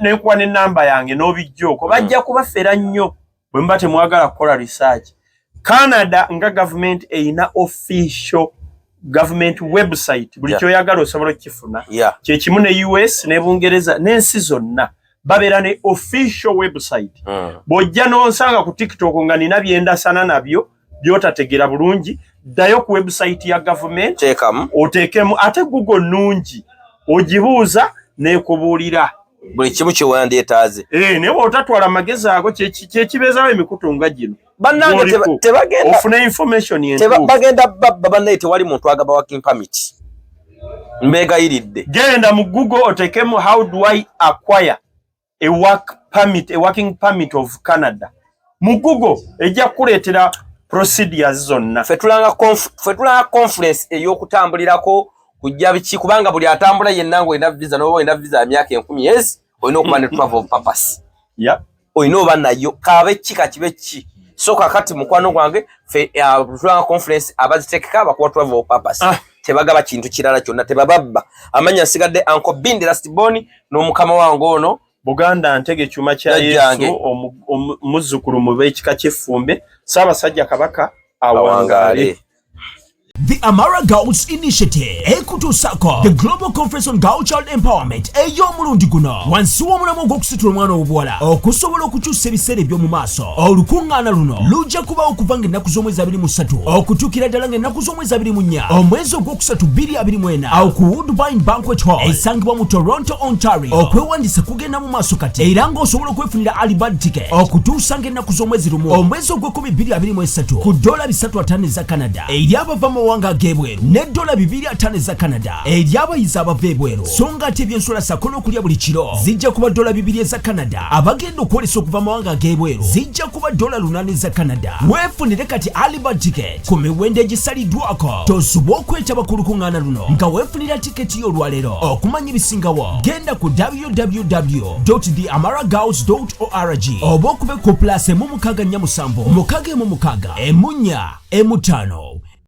Nenkuwa nenamba yange n'obijja okwo, bajja kubafera nnyo bwe muba temwagala kukola research. Canada nga government eyina official government website, buli kyoyagala osobola okukifuna. Kyekimu ne US ne Bungereza n'ensi zonna babeera ne official website. Bw'ojja n'onsanga ku TikTok nga nina byendasana nabyo by'otategeera bulungi, ddayo ku website ya government. Teekamu. Oteekemu, ate Google nnungi, ogibuuza n'ekubuulira buli kimu kyewandyetaaze. Eh, naye bw'otatwala amagezi ago, kyekibeezawo emikutu nga gino. Bannange, Gw'oliko. tebagenda ofune information entuufu. Bagenda babba. Bannaye, tewali muntu agaba working permit, mbeegayiridde. Genda mu Google oteekemu "How do I acquire a work permit, a working permit of Canada?" Mu Google ejja kukuleetera procedures zonna. Ffe tulanga conference ey'okutambulirako kujja biki, kubanga buli atambula yenna ng'olina visa, n'oba olina visa ya myaka 1000 ezi, olina okuba ne travel purpose. Olina oba nayo, kabe ki kakibe ki. So kakati mukwano gwange, fe tulanga conference abazitekeka bakuwa travel purpose. Tebagaba kintu kirala kyonna, tebababba. Amanya nsigadde Uncle Bindi Lastborn n'omukama wange ono. Buganda Ntege Kyuma kya Jjajjange. Yesu, muzzukulu mu b'ekika ky'Effumbe. Ssaabasajja Kabaka awangaale. Awangaale. The Amara Girls Initiative ekutuusako the Global Conference on Girl Child Empowerment ey'omulundi guno wansi w'omulamwa ogw'okusitula omwana ow'obuwala okusobola okukyusa ebiseera eby'omu maaso. Olukuŋŋaana luno lujja kubaawo okuva ng'ennaku z'omwezi 23 okutuukira ddala ng'ennaku z'omwezi 24 omwezi ogwokusatu 2024, awo ku Woodbine Banquet Hall esangibwa mu Toronto, Ontario. Okwewandiisa kugenda mu maaso kati, era ng'osobola okwefunira early bird ticket okutuusa ng'ennaku z'omwezi 1 omwezi ogwekumi 2023 ku dola 350 eza Canada eri abava mu mawanga ag'ebweru, ne dola 250 eza Canada eri abayizi abava ebweru. So nga ate ebyensula ssaako n'okulya buli kiro zijja kuba dola 2 eza Canada. Abagenda okwolesa okuva mu mawanga ag'ebweru zijja kuba dola 8 eza Canada. Weefunire kati early bird ticket ku miwendo egisaliddwako. Tosubwa okwetaba ku lukuŋŋaana luno nga weefunira tiketi y'olwaleero. Okumanya ebisingawo, genda ku www theamaragirls org oba okube ku +1 647 6 16 1 5.